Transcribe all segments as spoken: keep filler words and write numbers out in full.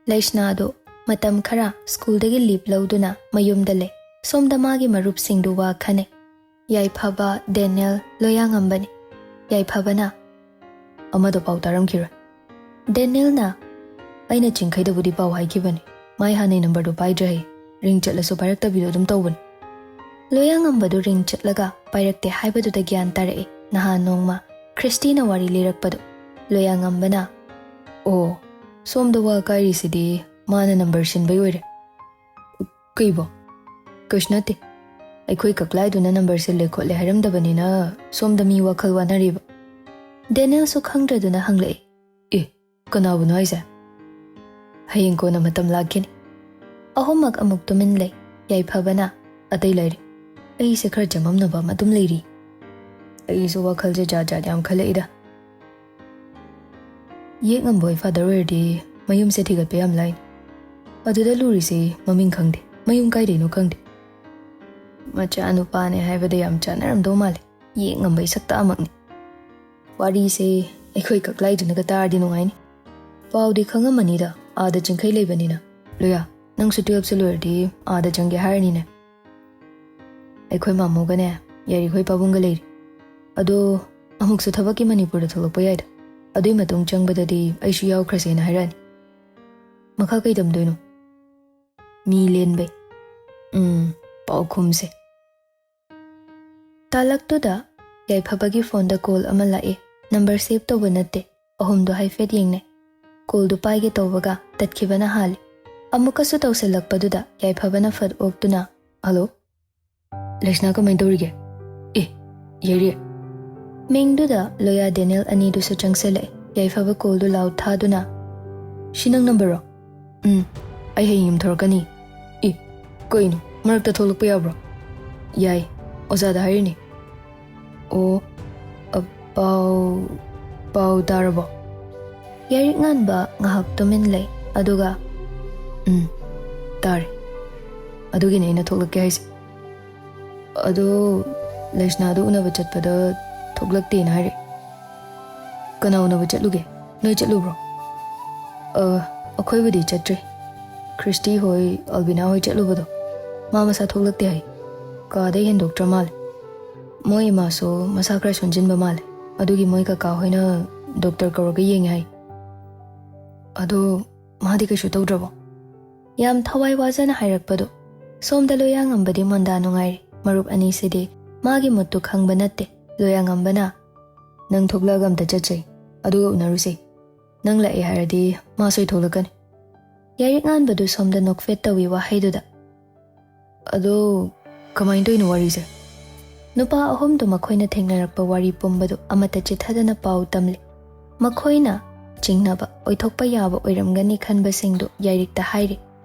ꯂꯩꯁꯅꯥꯗꯨ ꯃꯇꯝ ꯈꯔ ꯁ꯭ꯀꯨꯜꯗꯒꯤ ꯂꯤꯞ ꯂꯧꯗꯨꯅ ꯃꯌꯨꯝꯗ ꯂꯩ꯫ ꯁꯣꯝꯗ ꯃꯥꯒꯤ ꯃꯔꯨꯞꯁꯤꯡꯗꯨ ꯋꯥ ꯈꯟꯅꯩ꯫ ꯌꯥꯏꯐꯕ, ꯗꯦꯅꯦꯜ, ꯂꯣꯌꯥꯉꯝꯕꯅꯤ꯫ ꯌꯥꯏꯐꯕꯅ, "ꯑꯃꯗꯣ ꯄꯥꯎ ꯇꯥꯔꯝꯈꯤꯔꯣꯏ꯫" ꯗꯦꯅꯦꯜꯅ, "ꯑꯩꯅ ꯆꯤꯡꯈꯩꯗꯕꯨꯗꯤ ꯄꯥꯎ ꯍꯥꯏꯈꯤꯕꯅꯤ꯫ ꯃꯥꯏ ꯍꯥꯟꯅꯩ ꯅꯝꯕꯔꯗꯨ ꯄꯥꯏꯗ꯭ꯔꯦ ꯍꯥꯏꯌꯦ꯫ ꯔꯤꯡ ꯆꯠꯂꯁꯨ ꯄꯥꯏꯔꯛꯇꯕꯤꯗꯣ ꯑꯗꯨꯝ ꯇꯧꯕꯅꯤ꯫" ꯂꯣꯌꯥꯉꯝꯕꯗꯨ ꯔꯤꯡ ꯆꯠꯂꯒ ꯄꯥꯏꯔꯛꯇꯦ ꯍꯥꯏꯕꯗꯨꯗ ꯒ꯭ꯌꯥꯟ ꯇꯥꯔꯛꯏ꯫ ꯅꯍꯥꯟ ꯅꯣꯡꯃ ꯈ꯭ꯔꯤꯁꯇꯤꯅ ꯋꯥꯔꯤ ꯂꯤꯔꯛꯄꯗꯣ꯫ ꯂꯣꯌꯥꯉꯝꯕꯅ, "ꯑꯣ, ꯁꯣꯝꯗ ꯋꯥ ꯀꯥꯏꯔꯤꯁꯤꯗꯤ ꯃꯥꯅ ꯅꯝꯕꯔ ꯁꯤꯟꯕꯩ ꯑꯣꯏꯔꯦ꯫" "ꯀꯩꯕꯣ?" "ꯀꯩꯁꯨ ꯅꯠꯇꯦ꯫ ꯑꯩꯈꯣꯏ ꯀꯛꯂꯥꯏꯗꯨꯅ ꯅꯝꯕꯔ ꯁꯤꯜꯂꯦ ꯈꯣꯠꯂꯦ ꯍꯥꯏꯔꯝꯗꯕꯅꯤꯅ ꯁꯣꯝꯗ ꯃꯤ ꯋꯥꯈꯜ ꯋꯥꯅꯔꯤꯕ꯫" ꯗꯦꯅꯦꯜꯁꯨ ꯈꯪꯗ꯭ꯔꯗꯨꯅ ꯍꯪꯂꯛꯏ, "ꯑꯦ, ꯀꯅꯥꯕꯨꯅꯣ ꯍꯥꯏꯁꯦ?" "ꯍꯌꯦꯡ ꯀꯣꯟꯅ ꯃꯇꯝ ꯂꯥꯛꯈꯤꯅꯤ꯫" ꯑꯍꯨꯝꯃꯛ ꯑꯃꯨꯛ ꯇꯨꯃꯤꯟ ꯂꯩ꯫ ꯌꯥꯏꯐꯕꯅ, "ꯑꯇꯩ ꯂꯩꯔꯦ꯫ ꯑꯩꯁꯦ ꯈꯔ ꯆꯃꯝꯅꯕ ꯑꯃ ꯑꯗꯨꯝ ꯂꯩꯔꯤ꯫ ꯑꯩꯁꯨ ꯋꯥꯈꯜꯁꯦ ꯖꯥꯠ ꯖꯥꯠ ꯌꯥꯝ ꯈꯜꯂꯛꯏꯗ꯫" "ꯌꯦꯛꯉꯝꯕ ꯍꯣꯏ ꯐꯥꯗꯔ ꯑꯣꯏꯔꯗꯤ ꯃꯌꯨꯝꯁꯦ ꯊꯤꯒꯠꯄ ꯌꯥꯝ ꯂꯥꯏꯅꯤ꯫ ꯑꯗꯨꯗ ꯂꯨꯔꯤꯁꯦ ꯃꯃꯤꯡ ꯈꯪꯗꯦ, ꯃꯌꯨꯝ ꯀꯥꯏꯗꯩꯅꯣ ꯈꯪꯗꯦ꯫ ꯃꯆꯥꯅꯨꯄꯥꯅꯦ ꯍꯥꯏꯕꯗ ꯌꯥꯝ ꯆꯥꯟꯅꯔꯝꯗꯧ ꯃꯥꯜꯂꯦ, ꯌꯦꯛꯉꯝꯕꯩ ꯁꯛꯇꯥꯃꯛꯅꯤ꯫ ꯋꯥꯔꯤꯁꯦ ꯑꯩꯈꯣꯏ ꯀꯛꯂꯥꯏꯗꯨꯅꯒ ꯇꯥꯔꯗꯤ ꯅꯨꯡꯉꯥꯏꯅꯤ꯫ ꯄꯥꯎꯗꯤ ꯈꯪꯉꯝꯃꯅꯤꯗ, ꯑꯥꯗ ꯆꯤꯡꯈꯩ ꯂꯩꯕꯅꯤꯅ꯫ ꯂꯣꯌꯥ, ꯅꯪꯁꯨ ꯇꯨꯌꯦꯜꯞꯁꯦ ꯂꯣꯏꯔꯗꯤ ꯑꯥꯗ ꯆꯪꯒꯦ ꯍꯥꯏꯔꯅꯤꯅꯦ?" "ꯑꯩꯈꯣꯏ ꯃꯥꯃꯣꯒꯅꯦ, ꯌꯥꯏꯔꯤꯈꯣꯏ ꯄꯥꯕꯨꯡꯒ ꯂꯩꯔꯤ꯫ ꯑꯗꯣ ꯑꯃꯨꯛꯁꯨ ꯊꯕꯛꯀꯤ ꯃꯅꯤꯄꯨꯔꯗ ꯊꯣꯛꯂꯛꯄ ꯌꯥꯏꯗ꯫ ꯑꯗꯨꯏ ꯃꯇꯨꯡ ꯆꯪꯕꯗꯗꯤ ꯑꯩꯁꯨ ꯌꯥꯎꯈ꯭ꯔꯁꯦꯅ ꯍꯥꯏꯔꯛꯑꯅꯤ꯫" "ꯃꯈꯥ ꯀꯩ ꯇꯝꯗꯣꯏꯅꯣ?" "ꯃꯤ ꯂꯦꯟꯕꯩ꯫ ꯎꯝ, ꯄꯥꯎꯈꯨꯝꯁꯦ꯫" ꯇꯥꯂꯛꯇꯨꯗ ꯌꯥꯏꯐꯕꯒꯤ ꯐꯣꯟꯗ ꯀꯣꯜ ꯑꯃ ꯂꯥꯛꯏ꯫ ꯅꯝꯕꯔ ꯁꯦꯚ ꯇꯧꯕ ꯅꯠꯇꯦ꯫ ꯑꯍꯨꯝꯗꯣ ꯍꯥꯏꯐꯦꯠ ꯌꯦꯡꯅꯩ꯫ ꯀꯣꯜꯗꯨ ꯄꯥꯏꯒꯦ ꯇꯧꯕꯒ ꯇꯠꯈꯤꯕꯅ ꯍꯥꯜꯂꯤ꯫ ꯑꯃꯨꯛꯀꯁꯨ ꯇꯧꯁꯤꯜꯂꯛꯄꯗꯨꯗ ꯌꯥꯏꯐꯕꯅ ꯐꯠ ꯑꯣꯛꯇꯨꯅ, "ꯍꯜꯂꯣ?" "ꯂꯩꯁꯅꯥ, ꯀꯃꯥꯏꯅ ꯇꯧꯔꯤꯒꯦ?" "ꯑꯦ, ꯌꯥꯏꯔꯤ꯫" ꯃꯤꯡꯗꯨꯗ ꯂꯣꯌꯥ ꯗꯦꯅꯦꯜ ꯑꯅꯤꯗꯨꯁꯨ ꯆꯪꯁꯤꯜꯂꯛꯑꯦ꯫ ꯌꯥꯏꯐꯕ ꯀꯣꯜꯗꯨ ꯂꯥꯎꯠ ꯊꯥꯗꯨꯅ, "ꯁꯤ ꯅꯪ ꯅꯝꯕꯔꯔꯣ?" "ꯎꯝ, ꯑꯩ ꯍꯌꯦꯡ ꯌꯨꯝ ꯊꯣꯔꯛꯀꯅꯤ꯫" "ꯑꯦ, ꯀꯩꯅꯣ, ꯃꯔꯛꯇ ꯊꯣꯛꯂꯛꯄ ꯌꯥꯕ꯭ꯔꯣ?" "ꯌꯥꯏ, ꯑꯣꯖꯥꯗ ꯍꯥꯏꯔꯤꯅꯦ꯫" "ꯑꯣ, ꯑ, ꯄꯥꯎ, ꯄꯥꯎ ꯇꯥꯔꯕꯣ?" ꯌꯥꯏꯔꯤꯛ ꯉꯥꯟꯕ ꯉꯥꯏꯍꯥꯛ ꯇꯨꯃꯤꯟ ꯂꯩ, ꯑꯗꯨꯒ, "ꯎꯝ, ꯇꯥꯔꯦ꯫ ꯑꯗꯨꯒꯤꯅꯦ ꯑꯩꯅ ꯊꯣꯛꯂꯛꯀꯦ ꯍꯥꯏꯁꯦ꯫ ꯑꯗꯣ ꯂꯩꯁꯅꯥꯗꯣ ꯎꯅꯕ ꯆꯠꯄꯗ ꯊꯣꯛꯂꯛꯇꯦꯅ ꯍꯥꯏꯔꯛꯑꯦ꯫" "ꯀꯅꯥ ꯎꯅꯕ ꯆꯠꯂꯨꯒꯦ? ꯅꯣꯏ ꯆꯠꯂꯨꯕ꯭ꯔꯣ?" "ꯑ, ꯑꯩꯈꯣꯏꯕꯨꯗꯤ ꯆꯠꯇ꯭ꯔꯤ꯫ ꯈ꯭ꯔꯤꯁꯇꯤ ꯍꯣꯏ, ꯑꯜꯕꯤꯅꯥ ꯍꯣꯏ ꯆꯠꯂꯨꯕꯗꯣ, ꯃꯥ ꯃꯁꯥ ꯊꯣꯛꯂꯛꯇꯦ ꯍꯥꯏ꯫ ꯀꯥꯗꯩ ꯍꯦꯟꯗꯣꯛꯇ꯭ꯔ ꯃꯥꯜꯂꯦ꯫ ꯃꯣꯏ ꯏꯃꯥꯁꯨ ꯃꯁꯥ ꯈꯔ ꯁꯣꯟꯖꯤꯟꯕ ꯃꯥꯜꯂꯦ꯫ ꯑꯗꯨꯒꯤ ꯃꯣꯏ ꯀꯀꯥ ꯍꯣꯏꯅ ꯗꯣꯛꯇꯔ ꯀꯧꯔꯒ ꯌꯦꯡꯉꯦ ꯍꯥꯏ꯫ ꯑꯗꯣ ꯃꯥꯗꯤ ꯀꯩꯁꯨ ꯇꯧꯗ꯭ꯔꯕꯣ? ꯌꯥꯝ ꯊꯋꯥꯏ ꯋꯥꯖꯅ ꯍꯥꯏꯔꯛꯄꯗꯣ꯫ ꯁꯣꯝꯗ ꯂꯣꯌꯥꯉꯝꯕꯗꯤ ꯃꯣꯟꯗꯥ ꯅꯨꯡꯉꯥꯏꯔꯤ꯫ ꯃꯔꯨꯞ ꯑꯅꯤꯁꯤꯗꯤ ꯃꯥꯒꯤ ꯃꯨꯠꯇꯨ ꯈꯪꯕ ꯅꯠꯇꯦ꯫ ꯂꯣꯌꯥꯉꯝꯕꯅ, "ꯅꯪ ꯊꯣꯛꯂꯛꯑꯒ ꯑꯝꯇ ꯆꯠꯁꯦ, ꯑꯗꯨꯒ ꯎꯅꯔꯨꯁꯦ꯫ ꯅꯪ ꯂꯥꯛꯑꯦ ꯍꯥꯏꯔꯗꯤ ꯃꯥ ꯁꯣꯏ ꯊꯣꯛꯂꯛꯀꯅꯤ"꯫ ꯌꯥꯏꯔꯤꯛ ꯉꯥꯟꯕꯗꯨ ꯁꯣꯝꯗ ꯅꯣꯛꯐꯦꯠ ꯇꯧꯏ ꯋꯥꯍꯩꯗꯨꯗ꯫ "ꯑꯗꯣ ꯀꯃꯥꯏꯅ ꯇꯧꯔꯤꯅꯣ ꯋꯥꯔꯤꯁꯦ?" ꯅꯨꯄꯥ ꯑꯍꯨꯝꯗꯨ ꯃꯈꯣꯏꯅ ꯊꯦꯡꯅꯔꯛꯄ ꯋꯥꯔꯤ ꯄꯨꯝꯕꯗꯨ ꯑꯃꯠꯇ ꯆꯤꯊꯗꯅ ꯄꯥꯎ ꯇꯝꯂꯤ꯫ ꯃꯈꯣꯏꯅ ꯆꯤꯡꯅꯕ ꯑꯣꯏꯊꯣꯛꯄ ꯌꯥꯕ ꯑꯣꯏꯔꯝꯒꯅꯤ ꯈꯟꯕꯁꯤꯡꯗꯨ ꯌꯥꯏꯔꯤꯛꯇ ꯍꯥꯏꯔꯤ꯫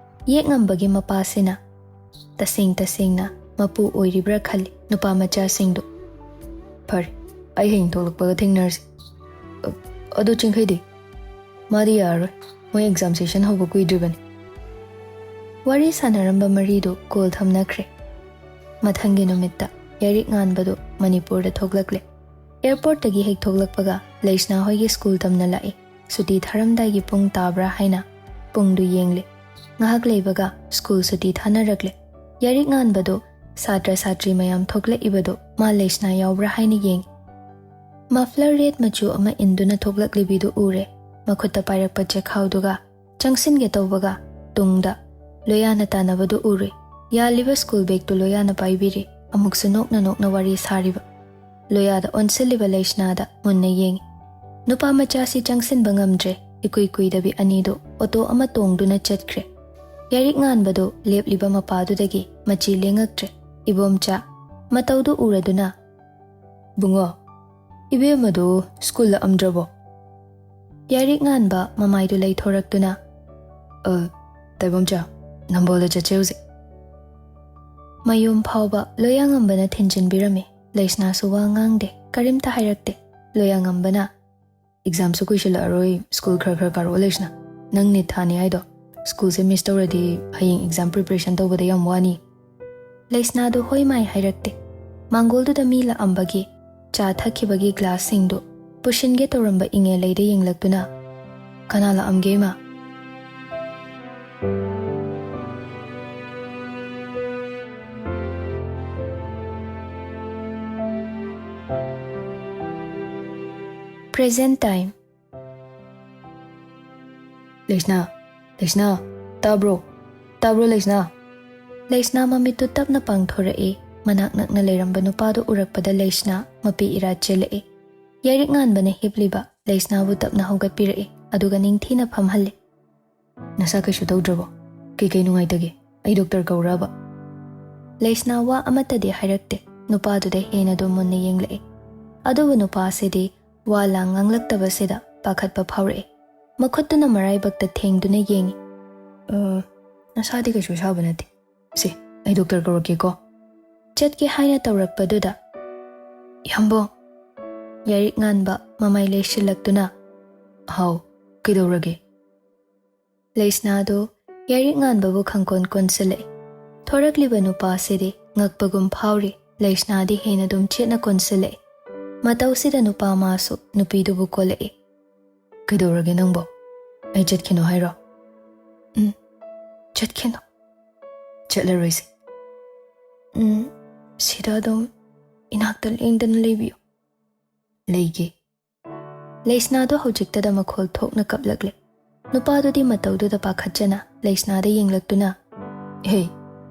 ꯌꯦꯛꯉꯝꯕꯒꯤ ꯃꯄꯥꯁꯤꯅ ꯇꯁꯦꯡ ꯇꯁꯦꯡꯅ ꯃꯄꯨ ꯑꯣꯏꯔꯤꯕ꯭ꯔꯥ ꯈꯜꯂꯤ ꯅꯨꯄꯥ ꯃꯆꯥꯁꯤꯡꯗꯨ꯫ "ꯐꯔꯦ, ꯑꯩ ꯍꯌꯦꯡ ꯊꯣꯛꯂꯛꯄꯒ ꯊꯦꯡꯅꯔꯁꯤ꯫ ꯑ-, ꯑꯗꯨ ꯆꯤꯡꯈꯩꯗꯤ?" "ꯃꯥꯗꯤ ꯌꯥꯔꯔꯣꯏ꯫ ꯃꯣꯏ ꯑꯦꯛꯖꯥꯝ ꯁꯦꯁꯟ ꯍꯧꯕ ꯀꯨꯏꯗ꯭ꯔꯤꯕꯅꯤ"꯫ ꯋꯥꯔꯤ ꯁꯥꯟꯅꯔꯝꯕ ꯃꯔꯤꯗꯨ ꯀꯣꯜ ꯊꯝꯅꯈ꯭ꯔꯦ꯫ ꯃꯊꯪꯒꯤ ꯅꯨꯃꯤꯠꯇ ꯌꯥꯏꯔꯤꯛ ꯉꯥꯟꯕꯗꯨ ꯃꯅꯤꯄꯨꯔꯗ ꯊꯣꯛꯂꯛꯂꯦ꯫ ꯑꯦꯌꯔꯄꯣꯔꯠꯇꯒꯤ ꯍꯦꯛ ꯊꯣꯛꯂꯛꯄꯒ ꯂꯩꯁꯅꯥ ꯍꯣꯏꯒꯤ ꯁ꯭ꯀꯨꯜ ꯇꯝꯅ ꯂꯥꯛꯏ꯫ ꯁꯨꯇꯤ ꯊꯥꯔꯝꯗꯥꯏꯒꯤ ꯄꯨꯡ ꯇꯥꯕ꯭ꯔꯥ ꯍꯥꯏꯅ ꯄꯨꯡꯗꯨ ꯌꯦꯡꯂꯦ꯫ ꯉꯥꯏꯍꯥꯛ ꯂꯩꯕꯒ ꯁ꯭ꯀꯨꯜ ꯁꯨꯇꯤ ꯊꯥꯅꯔꯛꯂꯦ꯫ ꯌꯥꯏꯔꯤꯛ ꯉꯥꯟꯕꯗꯨ ꯁꯥꯇ꯭ꯔ ꯁꯥꯇ꯭ꯔꯤ ꯃꯌꯥꯝ ꯊꯣꯛꯂꯛꯏꯕꯗꯨ ꯃꯥ ꯂꯩꯁꯅꯥ ꯌꯥꯎꯕ꯭ꯔꯥ ꯍꯥꯏꯅ ꯌꯦꯡꯉꯤ꯫ ꯃꯐ꯭ꯂꯔ ꯔꯦꯗ ꯃꯆꯨ ꯑꯃ ꯏꯟꯗꯨꯅ ꯊꯣꯛꯂꯛꯂꯤꯕꯤꯗꯨ ꯎꯔꯦ꯫ ꯃꯈꯨꯠꯇ ꯄꯥꯏꯔꯛꯄ ꯆꯦꯈꯥꯎꯗꯨꯒ ꯆꯪꯁꯤꯟꯒꯦ ꯇꯧꯕꯒ ꯇꯨꯡꯗ ꯂꯣꯌꯥꯅ ꯇꯥꯟꯅꯕꯗꯨ ꯎꯔꯨꯏ꯫ ꯌꯥꯜꯂꯤꯕ ꯁ꯭ꯀꯨꯜ ꯕꯦꯒꯇꯨ ꯂꯣꯌꯥꯅ ꯄꯥꯏꯕꯤꯔꯤ꯫ ꯑꯃꯨꯛꯁꯨ ꯅꯣꯛꯅ ꯅꯣꯛꯅ ꯋꯥꯔꯤ ꯁꯥꯔꯤꯕ꯫ ꯂꯣꯌꯥꯗ ꯑꯣꯟꯁꯤꯜꯂꯤꯕ ꯂꯩꯁꯅꯥꯗ ꯃꯨꯟꯅ ꯌꯦꯡꯉꯤ꯫ ꯅꯨꯄꯥ ꯃꯆꯥꯁꯤ ꯆꯪꯁꯤꯟꯕ ꯉꯝꯗ꯭ꯔꯦ꯫ ꯏꯀꯨꯏ ꯀꯨꯏꯗꯕꯤ ꯑꯅꯤꯗꯨ ꯑꯣꯇꯣ ꯑꯃ ꯇꯣꯡꯗꯨꯅ ꯆꯠꯈ꯭ꯔꯦ꯫ ꯌꯥꯏꯔꯤꯛ ꯉꯥꯟꯕꯗꯨ ꯂꯦꯞꯂꯤꯕ ꯃꯄꯥꯗꯨꯗꯒꯤ ꯃꯆꯤ ꯂꯦꯡꯉꯛꯇ꯭ꯔꯦ꯫ ꯏꯕꯣꯝꯆꯥ ꯃꯇꯧꯗꯨ ꯎꯔꯗꯨꯅ, "ꯕꯨꯡꯉꯣ, ꯏꯕꯦꯝꯃꯗꯨ ꯁ꯭ꯀꯨꯜ ꯂꯥꯛꯑꯝꯗ꯭ꯔꯕꯣ?" ꯌꯥꯏꯔꯤꯛ ꯉꯥꯟꯕ ꯃꯃꯥꯏꯗꯨ ꯂꯩꯊꯣꯔꯛꯇꯨꯅ, "ꯑ, ꯇꯥꯏꯕꯪꯆꯥ, ꯅꯝꯕꯣꯜꯗ ꯆꯠꯁꯦ ꯍꯧꯖꯤꯛ"꯫ ꯃꯌꯨꯝ ꯐꯥꯎꯕ ꯂꯣꯌꯥꯉꯝꯕꯅ ꯊꯤꯟꯖꯤꯟꯕꯤꯔꯝꯃꯤ꯫ ꯂꯩꯁꯅꯥꯁꯨ ꯋꯥ ꯉꯥꯡꯗꯦ, ꯀꯔꯤꯝꯇ ꯍꯥꯏꯔꯛꯇꯦ꯫ ꯂꯣꯌꯥꯉꯝꯕꯅ, "ꯑꯦꯛꯖꯥꯝꯁꯨ ꯀꯨꯏꯁꯤꯜꯂꯛꯑꯔꯣꯏ, ꯁ꯭ꯀꯨꯜ ꯈꯔ ꯈꯔ ꯀꯥꯔꯛꯑꯣ ꯂꯩꯁꯅꯥ꯫ ꯅꯪ ꯅꯤꯠ ꯊꯥꯅꯤ ꯍꯥꯏꯗꯣ, ꯁ꯭ꯀꯨꯜꯁꯦ ꯃꯤꯁ ꯇꯧꯔꯗꯤ ꯍꯌꯦꯡ ꯑꯦꯛꯖꯥꯝ ꯄ꯭ꯔꯤꯄꯦꯔꯦꯁꯟ ꯇꯧꯕꯗ ꯌꯥꯝ ꯋꯥꯅꯤ"꯫ ꯂꯩꯁꯅꯥꯗꯨ ꯍꯣꯏ ꯃꯥꯏ ꯍꯥꯏꯔꯛꯇꯦ꯫ ꯃꯥꯡꯒꯣꯜꯗꯨꯗ ꯃꯤ ꯂꯥꯛꯑꯝꯕꯒꯤ ꯆꯥ ꯊꯛꯈꯤꯕꯒꯤ ꯒ꯭ꯂꯥꯁꯁꯤꯡꯗꯨ ꯄꯨꯁꯤꯟꯒꯦ ꯇꯧꯔꯝꯕ ꯏꯉꯦꯜꯂꯩꯗ ꯌꯦꯡꯂꯛꯇꯨꯅ, "ꯀꯅꯥ ꯂꯥꯛꯑꯝꯒꯦ ꯏꯃꯥ?" Present time. ꯂꯩꯁꯅꯥ, ꯂꯩꯁꯅꯥ, ꯇꯥꯕ꯭ꯔꯣ? ꯇꯥꯕ꯭ꯔꯣ ꯂꯩꯁꯅꯥ? ꯂꯩꯁꯅꯥ ꯃꯃꯤꯠꯇꯨ ꯇꯞꯅ ꯄꯥꯡꯊꯣꯔꯛꯏ꯫ ꯃꯅꯥꯛ ꯅꯛꯅ ꯂꯩꯔꯝꯕ ꯅꯨꯄꯥꯗꯨ ꯎꯔꯛꯄꯗ ꯂꯩꯁꯅꯥ ꯃꯄꯤ ꯏꯔꯥ ꯆꯦꯜꯂꯛꯏ꯫ ꯌꯥꯏꯔꯤꯛ ꯉꯥꯟꯕꯅ ꯍꯤꯞꯂꯤꯕ ꯂꯩꯁꯅꯥꯕꯨ ꯇꯞꯅ ꯍꯧꯒꯠꯄꯤꯔꯛꯏ, ꯑꯗꯨꯒ ꯅꯤꯡꯊꯤꯅ ꯐꯝꯍꯜꯂꯤ꯫ "ꯅꯁꯥ ꯀꯩꯁꯨ ꯇꯧꯗ꯭ꯔꯕꯣ? ꯀꯩꯀꯩ ꯅꯨꯡꯉꯥꯏꯇꯒꯦ? ꯑꯩ ꯗꯣꯛꯇꯔ ꯀꯧꯔꯕ?" ꯂꯩꯁꯅꯥ ꯋꯥ ꯑꯃꯠꯇꯗꯤ ꯍꯥꯏꯔꯛꯇꯦ꯫ ꯅꯨꯄꯥꯗꯨꯗ ꯍꯦꯟꯅ ꯑꯗꯨꯝ ꯃꯨꯟꯅ ꯌꯦꯡꯂꯛꯏ꯫ ꯑꯗꯨꯕꯨ ꯅꯨꯄꯥꯁꯤꯗꯤ ꯋꯥ ꯂꯥꯡ ꯉꯥꯡꯂꯛꯇꯕꯁꯤꯗ ꯄꯥꯈꯠꯄ ꯐꯥꯎꯔꯛꯏ꯫ ꯃꯈꯨꯠꯇꯨꯅ ꯃꯔꯥꯏꯕꯛꯇ ꯊꯦꯡꯗꯨꯅ ꯌꯦꯡꯏ꯫ "ꯑ, ꯅꯁꯥꯗꯤ ꯀꯩꯁꯨ ꯁꯥꯕ ꯅꯠꯇꯦ꯫ ꯁꯦ, ꯑꯩ ꯗꯣꯛꯇꯔ ꯀꯧꯔꯛꯀꯦꯀꯣ?" ꯆꯠꯀꯦ ꯍꯥꯏꯅ ꯇꯧꯔꯛꯄꯗꯨꯗ, "ꯏꯌꯥꯝꯕꯣ!" ꯌꯥꯏꯔꯤꯛ ꯉꯥꯟꯕ ꯃꯃꯥꯏ ꯂꯩꯁꯤꯜꯂꯛꯇꯨꯅ, "ꯍꯥꯎ, ꯀꯩꯗꯧꯔꯒꯦ?" ꯂꯩꯁꯅꯥꯗꯨ ꯌꯥꯏꯔꯤꯛ ꯉꯥꯟꯕꯕꯨ ꯈꯪꯀꯣꯟ ꯀꯣꯟꯁꯤꯜꯂꯛꯏ꯫ ꯊꯣꯔꯛꯂꯤꯕ ꯅꯨꯄꯥꯁꯤꯗꯤ ꯉꯛꯄꯒꯨꯝ ꯐꯥꯎꯔꯤ꯫ ꯂꯩꯁꯅꯥꯗꯤ ꯍꯦꯟꯅ ꯑꯗꯨꯝ ꯆꯦꯠꯅ ꯀꯣꯟꯁꯤꯜꯂꯛꯏ꯫ ꯃꯇꯧꯁꯤꯗ ꯅꯨꯄꯥ ꯃꯥꯁꯨ ꯅꯨꯄꯤꯗꯨꯕꯨ ꯀꯣꯜꯂꯛꯏ꯫ "ꯀꯩꯗꯧꯔꯒꯦ ꯅꯪꯕꯣ? ꯑꯩ ꯆꯠꯈꯤꯅꯣ ꯍꯥꯏꯔꯣ?" "ꯎꯝ, ꯆꯠꯈꯤꯅꯣ꯫" "ꯆꯠꯂꯔꯣꯏꯁꯦ꯫" "ꯎꯝ, ꯁꯤꯗ ꯑꯗꯨꯝ ꯏꯅꯥꯛꯇ ꯂꯦꯡꯗꯅ ꯂꯩꯕꯤꯌꯨ꯫" "ꯂꯩꯒꯦ꯫" ꯂꯩꯁꯅꯥꯗꯣ ꯍꯧꯖꯤꯛꯇꯗ ꯃꯈꯣꯜ ꯊꯣꯛꯅ ꯀꯞꯂꯛꯂꯦ꯫ ꯅꯨꯄꯥꯗꯨꯗꯤ ꯃꯇꯧꯗꯨꯗ ꯄꯥꯈꯠꯆꯅ ꯂꯩꯁꯅꯥꯗ ꯌꯦꯡꯂꯛꯇꯨꯅ, "ꯍꯦ,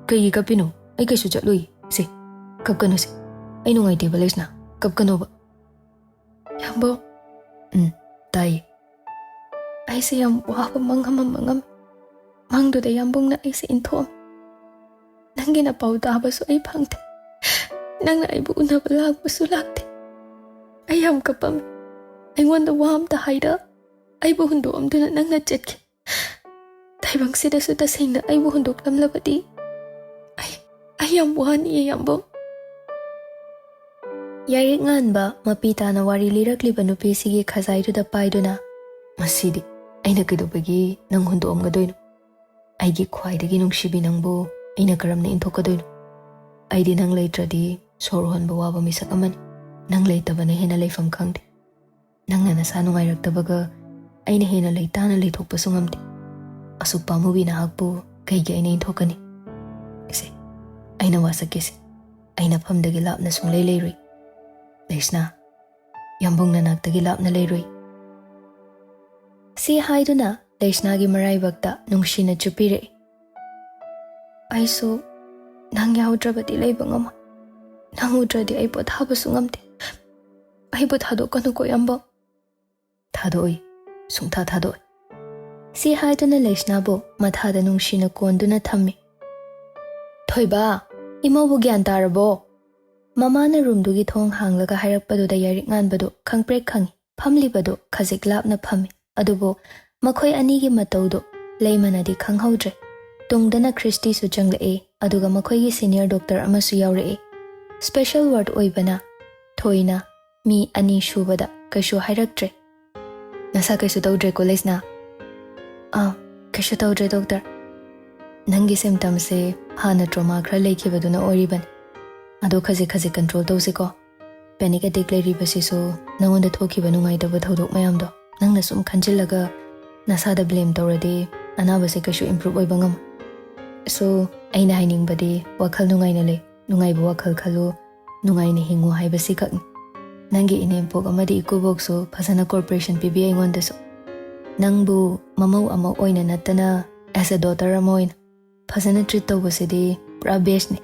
ꯀꯩꯒꯤ ꯀꯞꯄꯤꯅꯣ? ꯑꯩ ꯀꯩꯁꯨ ꯆꯠꯂꯣꯏ꯫ ꯁꯦ, ꯀꯞꯀꯅꯨꯁꯦ꯫ ꯑꯩ ꯅꯨꯡꯉꯥꯏꯇꯦꯕ ꯂꯩꯁꯅꯥ, ꯀꯞꯀꯅꯣꯕ꯫" "ꯌꯥꯝꯕꯣ꯫" "ꯎꯝ, ꯇꯥꯏꯌꯦ꯫" "ꯑꯩꯁꯦ ꯌꯥꯝ ꯋꯥꯕ ꯃꯪ ꯑꯃ ꯃꯪꯉꯝꯃꯤ꯫ ꯃꯪꯗꯨꯗ ꯌꯥꯝꯕꯨꯡꯅ ꯑꯩꯁꯦ ꯏꯟꯊꯣꯛꯑꯝꯃꯤ꯫ ꯅꯪꯒꯤ ꯅꯄꯥꯎ ꯇꯥꯕꯁꯨ ꯑꯩ ꯐꯪꯗꯦ꯫ ꯅꯪꯅ ꯑꯩꯕꯨ ꯎꯅꯕ ꯂꯥꯛꯄꯁꯨ ꯂꯥꯛꯇꯦ꯫ ꯑꯩ ꯌꯥꯝ ꯀꯞꯄꯝꯃꯤ꯫ ꯑꯩꯉꯣꯟꯗ ꯋꯥ ꯑꯝꯇ ꯍꯥꯏꯔ ꯑꯩꯕꯨ ꯍꯨꯟꯗꯣꯛꯑꯝꯗꯨꯅ ꯅꯪꯅ ꯆꯠꯈꯤ꯫ ꯇꯥꯏꯕꯪꯁꯤꯗꯁꯨ ꯇꯁꯦꯡꯅ ꯑꯩꯕꯨ ꯍꯨꯟꯗꯣꯛꯂꯝꯂꯕꯗꯤ ꯑꯩ, ꯑꯩ ꯌꯥꯝ ꯋꯥꯅꯤꯌꯦ, ꯌꯥꯝꯕꯨꯡ꯫" ꯌꯥꯏꯔꯤꯛ ꯉꯥꯟꯕ ꯃꯄꯤ ꯇꯥꯅ ꯋꯥꯔꯤ ꯂꯤꯔꯛꯂꯤꯕ ꯅꯨꯄꯤꯁꯤꯒꯤ ꯈꯖꯥꯏꯗꯨꯗ ꯄꯥꯏꯗꯨꯅ, "ꯃꯁꯤꯗꯤ ꯑꯩꯅ ꯀꯩꯗꯧꯕꯒꯤ ꯅꯪ ꯍꯨꯟꯗꯣꯛꯑꯝꯒꯗꯣꯏꯅꯣ? ꯑꯩꯒꯤ ꯈ꯭ꯋꯥꯏꯗꯒꯤ ꯅꯨꯡꯁꯤꯕꯤ ꯅꯪꯕꯨ ꯑꯩꯅ ꯀꯔꯝꯅ ꯏꯟꯊꯣꯛꯀꯗꯣꯏꯅꯣ? ꯑꯩꯗꯤ ꯅꯪ ꯂꯩꯇ꯭ꯔꯗꯤ ꯁꯣꯔ ꯍꯣꯟꯕ ꯋꯥꯕ ꯃꯤꯁꯛ ꯑꯃꯅꯤ꯫ ꯅꯪ ꯂꯩꯇꯕꯅ ꯍꯦꯟꯅ ꯂꯩꯐꯝ ꯈꯪꯗꯦ꯫ ꯅꯪꯅ ꯅꯁꯥ ꯅꯨꯡꯉꯥꯏꯔꯛꯇꯕꯒ ꯑꯩꯅ ꯍꯦꯟꯅ ꯂꯩꯇꯥꯅ ꯂꯩꯊꯣꯛꯄꯁꯨ ꯉꯝꯗꯦ꯫ ꯑꯁꯨꯛ ꯄꯥꯝꯃꯨꯕꯤ ꯅꯍꯥꯛꯄꯨ ꯀꯩꯒꯤ ꯑꯩꯅ ꯏꯟꯊꯣꯛꯀꯅꯤ? ꯏꯁꯦ, ꯑꯩꯅ ꯋꯥꯁꯛꯀꯦꯁꯦ꯫ ꯑꯩ ꯅꯐꯝꯗꯒꯤ ꯂꯥꯞꯅ ꯁꯨꯡꯂꯩ ꯂꯩꯔꯣꯏ꯫ ꯂꯩꯁꯅꯥ, ꯌꯥꯝꯕꯨꯡ ꯅꯅꯥꯛꯇꯒꯤ ꯂꯥꯞꯅ ꯂꯩꯔꯨꯏ꯫ ꯁꯤ ꯍꯥꯏꯗꯨꯅ ꯂꯩꯁꯅꯥꯒꯤ ꯃꯔꯥꯏꯕꯛꯇ ꯅꯨꯡꯁꯤꯅ ꯆꯨꯞꯄꯤꯔꯛꯏ꯫ "ꯑꯩꯁꯨ ꯅꯪ ꯌꯥꯎꯗ꯭ꯔꯕꯗꯤ ꯂꯩꯕ ꯉꯝꯃꯣꯏ꯫ ꯅꯪ ꯎꯗ꯭ꯔꯗꯤ ꯑꯩ ꯄꯣꯊꯥꯕꯁꯨ ꯉꯝꯗꯦ꯫ ꯑꯩꯕꯨ ꯊꯥꯗꯣꯛꯀꯅꯨꯀꯣ, ꯌꯥꯝꯕꯨꯡ꯫" "ꯊꯥꯗꯣꯛꯑꯣꯏ, ꯁꯨꯡꯊꯥ ꯊꯥꯗꯣꯛꯑꯣꯏ꯫" ꯁꯤ ꯍꯥꯏꯗꯨꯅ ꯂꯩꯁꯅꯥꯕꯨ ꯃꯊꯥꯗ ꯅꯨꯡꯁꯤꯅ ꯀꯣꯟꯗꯨꯅ ꯊꯝꯃꯤ꯫ "ꯊꯣꯏꯕ, ꯏꯃꯧꯕꯨ ꯒ꯭ꯌꯥꯟ ꯇꯥꯔꯕꯣ?" ꯃꯃꯥꯅ ꯔꯨꯝꯗꯨꯒꯤ ꯊꯣꯡ ꯍꯥꯡꯂꯒ ꯍꯥꯏꯔꯛꯄꯗꯨꯗ ꯌꯥꯏꯔꯤꯛ ꯉꯥꯟꯕꯗꯨ ꯈꯪꯄ꯭ꯔꯦꯛ ꯈꯪꯏ꯫ ꯐꯝꯂꯤꯕꯗꯨ ꯈꯖꯤꯛ ꯂꯥꯞꯅ ꯐꯝꯃꯤ꯫ ꯑꯗꯨꯕꯨ ꯃꯈꯣꯏ ꯑꯅꯤꯒꯤ ꯃꯇꯧꯗꯨ ꯂꯩꯃꯅꯗꯤ ꯈꯪꯍꯧꯗ꯭ꯔꯦ꯫ ꯇꯨꯡꯗꯅ ꯈ꯭ꯔꯤꯁꯇꯤꯁꯨ ꯆꯪꯂꯛꯏ꯫ ꯑꯗꯨꯒ ꯃꯈꯣꯏꯒꯤ ꯁꯤꯅꯤꯌꯔ ꯗꯣꯛꯇꯔ ꯑꯃꯁꯨ ꯌꯥꯎꯔꯛꯏ꯫ ꯁ꯭ꯄꯦꯁꯦꯜ ꯋꯥꯔꯗ ꯑꯣꯏꯕꯅ ꯊꯣꯏꯅ ꯃꯤ ꯑꯅꯤ ꯁꯨꯕꯗ ꯀꯩꯁꯨ ꯍꯥꯏꯔꯛꯇ꯭ꯔꯦ꯫ "ꯅꯁꯥ ꯀꯩꯁꯨ ꯇꯧꯗ꯭ꯔꯦꯀꯣ, ꯂꯩꯁꯅꯥ?" "ꯑꯥ, ꯀꯩꯁꯨ ꯇꯧꯗ꯭ꯔꯦ, ꯗꯣꯛꯇꯔ꯫" "ꯅꯪꯒꯤ ꯁꯤꯝꯇꯝꯁꯦ ꯍꯥꯟꯅ ꯇ꯭ꯔꯣꯃꯥ ꯈꯔ ꯂꯩꯈꯤꯕꯗꯨꯅ ꯑꯣꯏꯔꯤꯕꯅꯤ꯫ ꯑꯗꯣ ꯈꯖꯤꯛ ꯈꯖꯤꯛ ꯀꯟꯇ꯭ꯔꯣꯜ ꯇꯧꯁꯤꯀꯣ꯫ ꯄꯦꯅꯤꯛ ꯑꯦꯇꯦꯛ ꯂꯩꯔꯤꯕꯁꯤꯁꯨ ꯅꯉꯣꯟꯗ ꯊꯣꯛꯈꯤꯕ ꯅꯨꯡꯉꯥꯏꯇꯕ ꯊꯧꯗꯣꯛ ꯃꯌꯥꯝꯗꯣ ꯅꯪꯅ ꯁꯨꯝ ꯈꯟꯖꯤꯜꯂꯒ ꯅꯁꯥꯗ ꯕ꯭ꯂꯦꯝ ꯇꯧꯔꯗꯤ ꯑꯅꯥꯕꯁꯦ ꯀꯩꯁꯨ ꯏꯝꯄ꯭ꯔꯨꯞ ꯑꯣꯏꯕ ꯉꯝꯃꯣꯏ꯫ ꯁꯣ, ꯑꯩꯅ ꯍꯥꯏꯅꯤꯡꯕꯗꯤ ꯋꯥꯈꯜ ꯅꯨꯡꯉꯥꯏꯅ ꯂꯩ, ꯅꯨꯡꯉꯥꯏꯕ ꯋꯥꯈꯜ ꯈꯜꯂꯨ, ꯅꯨꯡꯉꯥꯏꯅ ꯍꯤꯡꯉꯨ ꯍꯥꯏꯕꯁꯤꯈꯛꯅꯤ꯫ ꯅꯪꯒꯤ ꯏꯅꯦꯝꯄꯣꯛ ꯑꯃꯗꯤ ꯏꯀꯨꯕꯣꯛꯁꯨ ꯐꯖꯅ ꯀꯣꯑꯣꯄꯔꯦꯁꯟ ꯄꯤꯕꯤ ꯑꯩꯉꯣꯟꯗꯁꯨ꯫ ꯅꯪꯕꯨ ꯃꯃꯧ ꯑꯃ ꯑꯣꯏꯅ ꯅꯠꯇꯅ as a daughter ꯑꯃ ꯑꯣꯏꯅ ꯐꯖꯅ ꯇ꯭ꯔꯤꯠ ꯇꯧꯕꯁꯤꯗꯤ ꯄꯨꯔꯥ ꯕꯦꯁꯅꯤ꯫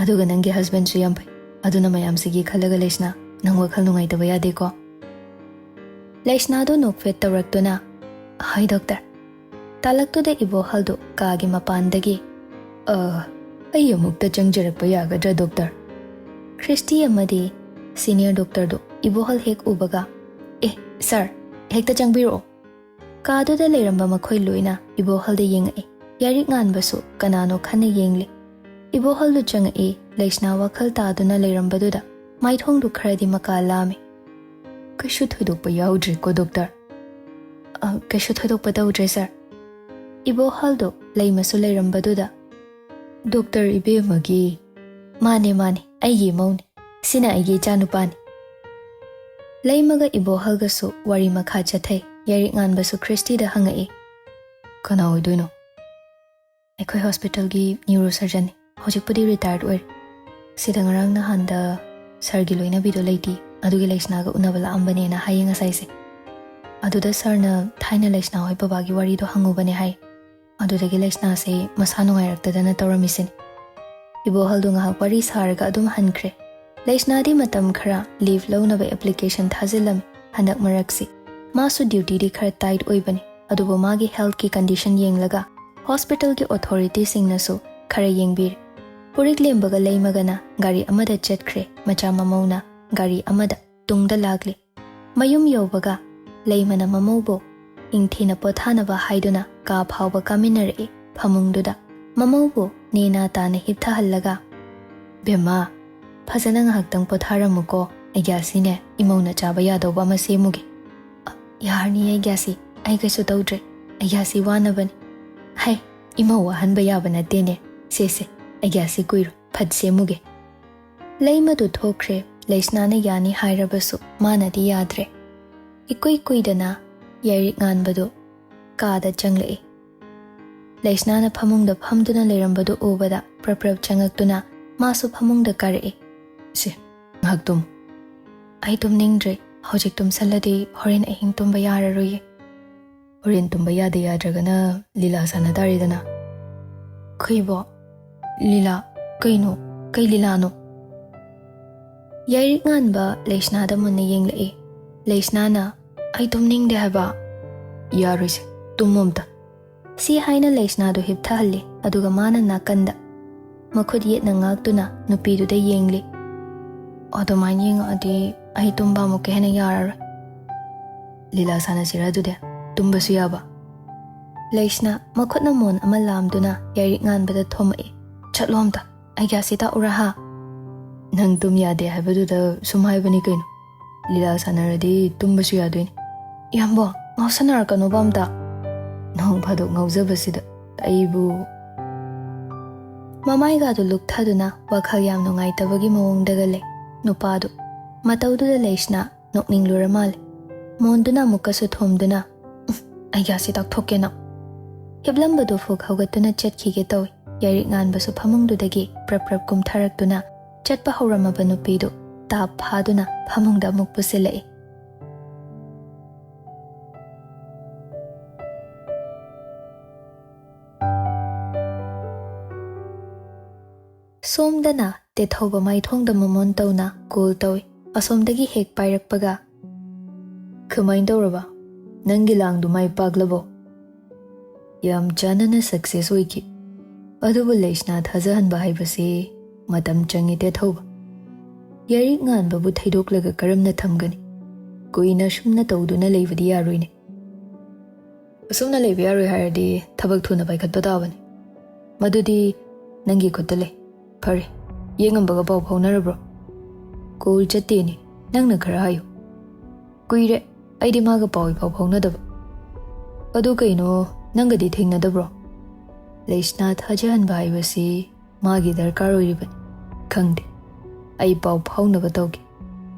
ꯑꯗꯨꯒ ꯅꯪꯒꯤ ꯍꯁꯕꯦꯟꯁꯨ ꯌꯥꯝ ꯐꯩ꯫ ꯑꯗꯨꯅ ꯃꯌꯥꯝꯁꯤꯒꯤ ꯈꯜꯂꯒ ꯂꯩꯁꯅꯥ, ꯅꯪ ꯋꯥꯈꯜ ꯅꯨꯡꯉꯥꯏꯇꯕ ꯌꯥꯗꯦꯀꯣ꯫" ꯂꯩꯁꯅꯥꯗꯨ ꯅꯣꯛꯐꯦꯠ ꯇꯧꯔꯛꯇꯨꯅ, "ꯍꯣꯏ, ꯗꯣꯛꯇꯔ꯫" ꯇꯥꯂꯛꯇꯨꯗ ꯏꯕꯣꯍꯜꯗꯨ ꯀꯥꯒꯤ ꯃꯄꯥꯟꯗꯒꯤ, "ꯑ, ꯑꯩ ꯑꯃꯨꯛꯇ ꯆꯪꯖꯔꯛꯄ ꯌꯥꯒꯗ꯭ꯔꯥ, ꯗꯣꯛꯇꯔ?" ꯈ꯭ꯔꯤꯁꯇꯤ ꯑꯃꯗꯤ ꯁꯤꯅꯤꯌꯔ ꯗꯣꯛꯇꯔꯗꯨ ꯏꯕꯣꯍꯜ ꯍꯦꯛ ꯎꯕꯒ, "ꯑꯦ, ꯁꯥꯔ, ꯍꯦꯛꯇ ꯆꯪꯕꯤꯔꯛꯑꯣ꯫" ꯀꯥꯗꯨꯗ ꯂꯩꯔꯝꯕ ꯃꯈꯣꯏ ꯂꯣꯏꯅ ꯏꯕꯣꯍꯜꯗ ꯌꯦꯡꯉꯛꯏ꯫ ꯌꯥꯏꯔꯤꯛ ꯉꯥꯟꯕꯁꯨ ꯀꯅꯥꯅꯣ ꯈꯟꯅ ꯌꯦꯡꯂꯤ꯫ ꯏꯕꯣꯍꯜꯗꯨ ꯆꯪꯉꯛꯏ꯫ ꯂꯩꯁꯅꯥ ꯋꯥꯈꯜ ꯇꯥꯗꯨꯅ ꯂꯩꯔꯝꯕꯗꯨꯗ ꯃꯥꯏꯊꯣꯡꯗꯨ ꯈꯔꯗꯤ ꯃꯀꯥ ꯂꯥꯝꯃꯤ꯫ "ꯀꯩꯁꯨ ꯊꯣꯏꯗꯣꯛꯄ ꯌꯥꯎꯗ꯭ꯔꯦꯀꯣ, ꯗꯣꯛꯇꯔ?" "ꯑ, ꯀꯩꯁꯨ ꯊꯣꯏꯗꯣꯛꯄ ꯇꯧꯗ꯭ꯔꯦ, ꯁꯥꯔ꯫" ꯏꯕꯣꯍꯜꯗꯣ ꯂꯩꯃꯁꯨ ꯂꯩꯔꯝꯕꯗꯨꯗ, "ꯗꯣꯛꯇꯔ ꯏꯕꯦꯝꯃꯒꯤ?" "ꯃꯥꯅꯦ, ꯃꯥꯅꯦ, ꯑꯩꯒꯤ ꯏꯃꯧꯅꯦ꯫ ꯁꯤꯅ ꯑꯩꯒꯤ ꯏꯆꯥꯅꯨꯄꯥꯅꯤ꯫" ꯂꯩꯃꯒ ꯏꯕꯣꯍꯜꯒꯁꯨ ꯋꯥꯔꯤ ꯃꯈꯥ ꯆꯠꯊꯩ꯫ ꯌꯥꯏꯔꯤꯛ ꯉꯥꯟꯕꯁꯨ ꯈ꯭ꯔꯤꯁꯇꯤꯗ ꯍꯪꯉꯛꯏ꯫ "ꯀꯅꯥ ꯑꯣꯏꯗꯣꯏꯅꯣ?" "ꯑꯩꯈꯣꯏ ꯍꯣꯁꯄꯤꯇꯥꯜꯒꯤ ꯅ꯭ꯌꯨꯔꯣ ꯁꯔꯖꯟꯅꯤ꯫ ꯍꯧꯖꯤꯛꯄꯨꯗꯤ ꯔꯤꯇꯥꯌꯔꯠ ꯑꯣꯏꯔꯦ꯫ ꯁꯤꯗ ꯉꯔꯥꯡ ꯅꯍꯥꯟꯗ ꯁꯥꯔꯒꯤ ꯂꯣꯏꯅꯕꯤꯗꯣ ꯂꯩꯇꯦ꯫ ꯑꯗꯨꯒꯤ ꯂꯩꯁꯅꯥꯒ ꯎꯅꯕ ꯂꯥꯛꯑꯝꯕꯅꯦꯅ ꯍꯥꯏꯌꯦ ꯉꯁꯥꯏꯁꯦ꯫ ꯑꯗꯨꯗ ꯁꯥꯔꯅ ꯊꯥꯏꯅ ꯂꯩꯁꯅꯥ ꯍꯣꯏ ꯕꯕꯥꯒꯤ ꯋꯥꯔꯤꯗꯣ ꯍꯪꯉꯨꯕꯅꯦ ꯍꯥꯏ꯫ ꯑꯗꯨꯗꯒꯤ ꯂꯩꯁꯅꯥꯁꯦ ꯃꯁꯥ ꯅꯨꯡꯉꯥꯏꯔꯛꯇꯗꯅ ꯇꯧꯔꯝꯃꯤꯁꯤꯅꯤ꯫ ꯏꯕꯣꯍꯜꯗꯣ ꯉꯥꯏꯍꯥꯛ ꯋꯥꯔꯤ ꯁꯥꯔꯒ ꯑꯗꯨꯝ ꯍꯟꯈ꯭ꯔꯦ꯫ ꯂꯩꯁꯅꯥꯗꯤ ꯃꯇꯝ ꯈꯔ ꯂꯤꯚ ꯂꯧꯅꯕ ꯑꯦꯄ꯭ꯂꯤꯀꯦꯁꯟ ꯊꯥꯖꯤꯜꯂꯝꯃꯤ ꯍꯟꯗꯛ ꯃꯔꯛꯁꯤ꯫ ꯃꯥꯁꯨ ꯗ꯭ꯌꯨꯇꯤꯗꯤ ꯈꯔ ꯇꯥꯏꯠ ꯑꯣꯏꯕꯅꯤ, ꯑꯗꯨꯕꯨ ꯃꯥꯒꯤ ꯍꯦꯜꯊꯀꯤ ꯀꯟꯗꯤꯁꯟ ꯌꯦꯡꯂꯒ ꯍꯣꯁꯄꯤꯇꯥꯜꯒꯤ ꯑꯣꯊꯣꯔꯤꯇꯤꯁꯤꯡꯅꯁꯨ ꯈꯔ ꯌꯦꯡꯕꯤꯔꯤ꯫ ꯄꯨꯔꯤꯛ ꯂꯦꯝꯕꯒ ꯂꯩꯃꯒꯅ ꯒꯥꯔꯤ ꯑꯃꯗ ꯆꯠꯈ꯭ꯔꯦ, ꯃꯆꯥ ꯃꯃꯧꯅ ꯒꯥꯔꯤ ꯑꯃꯗ ꯇꯨꯡꯗ ꯂꯥꯛꯂꯤ꯫ ꯃꯌꯨꯝ ꯌꯧꯕꯒ ꯂꯩꯃꯅ ꯃꯃꯧꯕꯨ ꯏꯪꯊꯤꯅ ꯄꯣꯊꯥꯅꯕ ꯍꯥꯏꯗꯨꯅ ꯀꯥ ꯐꯥꯎꯕ ꯀꯥꯃꯤꯟꯅꯔꯛꯏ꯫ ꯐꯃꯨꯡꯗꯨꯗ ꯃꯃꯧꯕꯨ ꯅꯦꯅꯥ ꯇꯥꯅ ꯍꯤꯞꯊꯍꯜꯂꯒ, "ꯕꯦꯝꯃ, ꯐꯖꯅ ꯉꯥꯏꯍꯥꯛꯇꯪ ꯄꯣꯊꯥꯔꯝꯃꯨꯀꯣ, ꯑꯩꯒ꯭ꯌꯥꯁꯤꯅꯦ ꯏꯃꯧꯅ ꯆꯥꯕ ꯌꯥꯗꯧꯕ ꯑꯃ ꯁꯦꯝꯃꯨꯒꯦ꯫" "ꯑ, ꯌꯥꯔꯅꯤ ꯑꯩꯒ꯭ꯌꯥꯁꯤ, ꯑꯩ ꯀꯩꯁꯨ ꯇꯧꯗ꯭ꯔꯦ, ꯑꯩꯒ꯭ꯌꯥꯁꯤ ꯋꯥꯅꯕꯅꯤ꯫" "ꯍꯩ, ꯏꯃꯧ ꯋꯥꯍꯟꯕ ꯌꯥꯕ ꯅꯠꯇꯦꯅꯦ, ꯁꯦ ꯁꯦ, ꯑꯩꯒ꯭ꯌꯥꯁꯤ ꯀꯨꯏꯔꯣ, ꯐꯠ ꯁꯦꯝꯃꯨꯒꯦ꯫" ꯂꯩꯃꯗꯨ ꯊꯣꯛꯈ꯭ꯔꯦ꯫ ꯂꯩꯁꯅꯥꯅ ꯌꯥꯅꯤ ꯍꯥꯏꯔꯕꯁꯨ ꯃꯥꯅꯗꯤ ꯌꯥꯗ꯭ꯔꯦ꯫ ꯏꯀꯨꯏ ꯀꯨꯏꯗꯅ ꯌꯥꯏꯔꯤꯛ ꯉꯥꯟꯕꯗꯨ ꯀꯥꯗ ꯆꯪꯂꯛꯏ꯫ ꯂꯩꯁꯅꯥꯅ ꯐꯃꯨꯡꯗ ꯐꯝꯗꯨꯅ ꯂꯩꯔꯝꯕꯗꯨ ꯎꯕꯗ ꯄ꯭ꯔꯞ ꯄ꯭ꯔꯞ ꯆꯪꯉꯛꯇꯨꯅ ꯃꯥꯁꯨ ꯐꯃꯨꯡꯗ ꯀꯥꯔꯛꯏ꯫ "ꯁꯦ, ꯉꯥꯏꯍꯥꯛ ꯇꯨꯝ꯫" "ꯑꯩ ꯇꯨꯝꯅꯤꯡꯗ꯭ꯔꯦ꯫ ꯍꯧꯖꯤꯛ ꯇꯨꯝꯁꯜꯂꯗꯤ ꯍꯣꯔꯦꯟ ꯑꯍꯤꯡ ꯇꯨꯝꯕ ꯌꯥꯔꯔꯣꯏꯌꯦ꯫" "ꯍꯣꯔꯦꯟ ꯇꯨꯝꯕ ꯌꯥꯗꯦ ꯌꯥꯗ꯭ꯔꯒꯅ ꯂꯤꯂꯥ ꯁꯥꯟꯅ ꯇꯥꯔꯦꯗꯅ꯫" "ꯀꯩꯕꯣ? ꯂꯤꯂꯥ? ꯀꯩꯅꯣ? ꯀꯩ ꯂꯤꯂꯥꯅꯣ?" ꯌꯥꯏꯔꯤꯛ ꯉꯥꯟꯕ ꯂꯩꯁꯅꯥꯗ ꯃꯨꯟꯅ ꯌꯦꯡꯂꯛꯏ꯫ ꯂꯩꯁꯅꯥꯅ, "ꯑꯩ ꯇꯨꯝꯅꯤꯡꯗꯦ ꯍꯥꯏꯕ꯫" "ꯌꯥꯔꯣꯏꯁꯦ, ꯇꯨꯝꯃꯣ ꯑꯝꯇ꯫" ꯁꯤ ꯍꯥꯏꯅ ꯂꯩꯁꯅꯥꯗꯨ ꯍꯤꯞꯊꯍꯜꯂꯤ, ꯑꯗꯨꯒ ꯃꯥꯅ ꯅꯥꯀꯟꯗ ꯃꯈꯨꯠ ꯌꯦꯠꯅ ꯉꯥꯛꯇꯨꯅ ꯅꯨꯄꯤꯗꯨꯗ ꯌꯦꯡꯂꯤ꯫ "ꯑꯗꯨꯃꯥꯏꯅ ꯌꯦꯡꯉꯛꯑꯗꯤ ꯑꯩ ꯇꯨꯝꯕ ꯑꯃꯨꯛꯀ ꯍꯦꯟꯅ ꯌꯥꯔꯔꯣꯏ꯫ ꯂꯤꯂꯥ ꯁꯥꯟꯅꯁꯤꯔꯥ ꯑꯗꯨꯗꯤ? ꯇꯨꯝꯕꯁꯨ ꯌꯥꯕ꯫" ꯂꯩꯁꯅꯥ ꯃꯈꯨꯠꯅ ꯃꯣꯟ ꯑꯃ ꯂꯥꯝꯗꯨꯅ ꯌꯥꯏꯔꯤꯛ ꯉꯥꯟꯕꯗ ꯊꯣꯝꯃꯛꯏ꯫ "ꯆꯠꯂꯣ ꯑꯝꯇ, ꯑꯩꯒ꯭ꯌꯥꯁꯤ ꯇꯥꯛꯎꯔꯥ ꯍꯥ?" "ꯅꯪ ꯇꯨꯝ ꯌꯥꯗꯦ ꯍꯥꯏꯕꯗꯨꯗ ꯁꯨꯝ ꯍꯥꯏꯕꯅꯤ ꯀꯩꯅꯣ꯫ ꯂꯤꯂꯥ ꯁꯥꯟꯅꯔꯗꯤ ꯇꯨꯝꯕꯁꯨ ꯌꯥꯗꯣꯏꯅꯤ꯫" "ꯏꯌꯥꯝꯕꯣ, ꯉꯥꯎꯁꯟꯅꯔꯛꯀꯅꯣꯕ ꯑꯝꯇ꯫" "ꯅꯣꯡ ꯐꯥꯗꯣꯛ ꯉꯥꯎꯖꯕꯁꯤꯗ ꯑꯩꯕꯨ꯫" ꯃꯃꯥꯏꯒꯥꯗꯨ ꯂꯨꯛꯊꯗꯨꯅ ꯋꯥꯈꯜ ꯌꯥꯝ ꯅꯨꯡꯉꯥꯏꯇꯕꯒꯤ ꯃꯑꯣꯡꯗꯒ ꯂꯩ ꯅꯨꯄꯥꯗꯨ꯫ ꯃꯇꯧꯗꯨꯗ ꯂꯩꯁꯅꯥ ꯅꯣꯛꯅꯤꯡꯂꯨꯔ ꯃꯥꯜꯂꯦ꯫ ꯃꯣꯟꯗꯨꯅ ꯑꯃꯨꯛꯀꯁꯨ ꯊꯣꯝꯗꯨꯅ, "ꯎꯝ, ꯑꯩꯒ꯭ꯌꯥꯁꯤ ꯇꯥꯛꯊꯣꯛꯀꯦ ꯅꯪ꯫" ꯍꯤꯞꯂꯝꯕꯗꯨ ꯐꯨꯛ ꯍꯧꯒꯠꯇꯨꯅ ꯆꯠꯈꯤꯒꯦ ꯇꯧꯏ꯫ ꯌꯥꯏꯔꯤꯛ ꯉꯥꯟꯕꯁꯨ ꯐꯃꯨꯡꯗꯨꯗꯒꯤ ꯄ꯭ꯔꯞ ꯄ꯭ꯔꯞ ꯀꯨꯝꯊꯔꯛꯇꯨꯅ ꯆꯠꯄ ꯍꯧꯔꯝꯃꯕ ꯅꯨꯄꯤꯗꯨ ꯇꯥꯞ ꯐꯥꯗꯨꯅ ꯐꯃꯨꯡꯗ ꯑꯃꯨꯛ ꯄꯨꯁꯤꯜꯂꯛꯏ꯫ ꯁꯣꯝꯗꯅ ꯇꯦꯊꯧꯕ ꯃꯥꯏꯊꯣꯡꯗ ꯃꯃꯣꯟ ꯇꯧꯅ ꯀꯣꯜ ꯇꯧꯏ꯫ ꯑꯁꯣꯝꯗꯒꯤ ꯍꯦꯛ ꯄꯥꯏꯔꯛꯄꯒ, "ꯀꯃꯥꯏꯅ ꯇꯧꯔꯕ? ꯅꯪꯒꯤ ꯂꯥꯡꯗꯨ ꯃꯥꯏ ꯄꯥꯛꯂꯕꯣ?" "ꯌꯥꯝ ꯆꯥꯟꯅꯅ ꯁꯛꯁꯦꯁ ꯑꯣꯏꯈꯤ꯫ ꯑꯗꯨꯕꯨ ꯂꯩꯁꯅꯥ ꯊꯥꯖꯍꯟꯕ ꯍꯥꯏꯕꯁꯤ ꯃꯇꯝ ꯆꯪꯉꯤ ꯇꯦꯊꯧꯕ꯫ ꯌꯥꯏꯔꯤꯛ ꯉꯥꯟꯕꯕꯨ ꯊꯩꯗꯣꯛꯂꯒ ꯀꯔꯝꯅ ꯊꯝꯒꯅꯤ? ꯀꯨꯏꯅ ꯁꯨꯝꯅ ꯇꯧꯗꯨꯅ ꯂꯩꯕꯗꯤ ꯌꯥꯔꯣꯏꯅꯦ꯫ ꯑꯁꯨꯝꯅ ꯂꯩꯕ ꯌꯥꯔꯣꯏ ꯍꯥꯏꯔꯗꯤ ꯊꯕꯛ ꯊꯨꯅ ꯄꯥꯏꯈꯠꯄ ꯇꯥꯕꯅꯤ꯫ ꯃꯗꯨꯗꯤ ꯅꯪꯒꯤ ꯈꯨꯠꯇ ꯂꯩ꯫ ꯐꯔꯦ, ꯌꯦꯛꯉꯝꯕꯒ ꯄꯥꯎ ꯐꯥꯎꯅꯔꯕ꯭ꯔꯣ?" "ꯀꯣꯜ ꯆꯠꯇꯦꯅꯦ, ꯅꯪꯅ ꯈꯔ ꯍꯥꯏꯌꯨ꯫" "ꯀꯨꯏꯔꯦ, ꯑꯩꯗꯤ ꯃꯥꯒ ꯄꯥꯎ ꯏꯐꯥꯎ ꯐꯥꯎꯅꯗꯕ꯫" "ꯑꯗꯨ ꯀꯩꯅꯣ, ꯅꯪꯒꯗꯤ ꯊꯦꯡꯅꯗꯕ꯭ꯔꯣ?" "ꯂꯩꯁꯅꯥ ꯊꯥꯖꯍꯟꯕ ꯍꯥꯏꯕꯁꯤ ꯃꯥꯒꯤ ꯗꯔꯀꯥꯔ ꯑꯣꯏꯔꯤꯕꯅꯤ꯫ ꯈꯪꯗꯦ, ꯑꯩ ꯄꯥꯎ ꯐꯥꯎꯅꯕ ꯇꯧꯒꯦ꯫"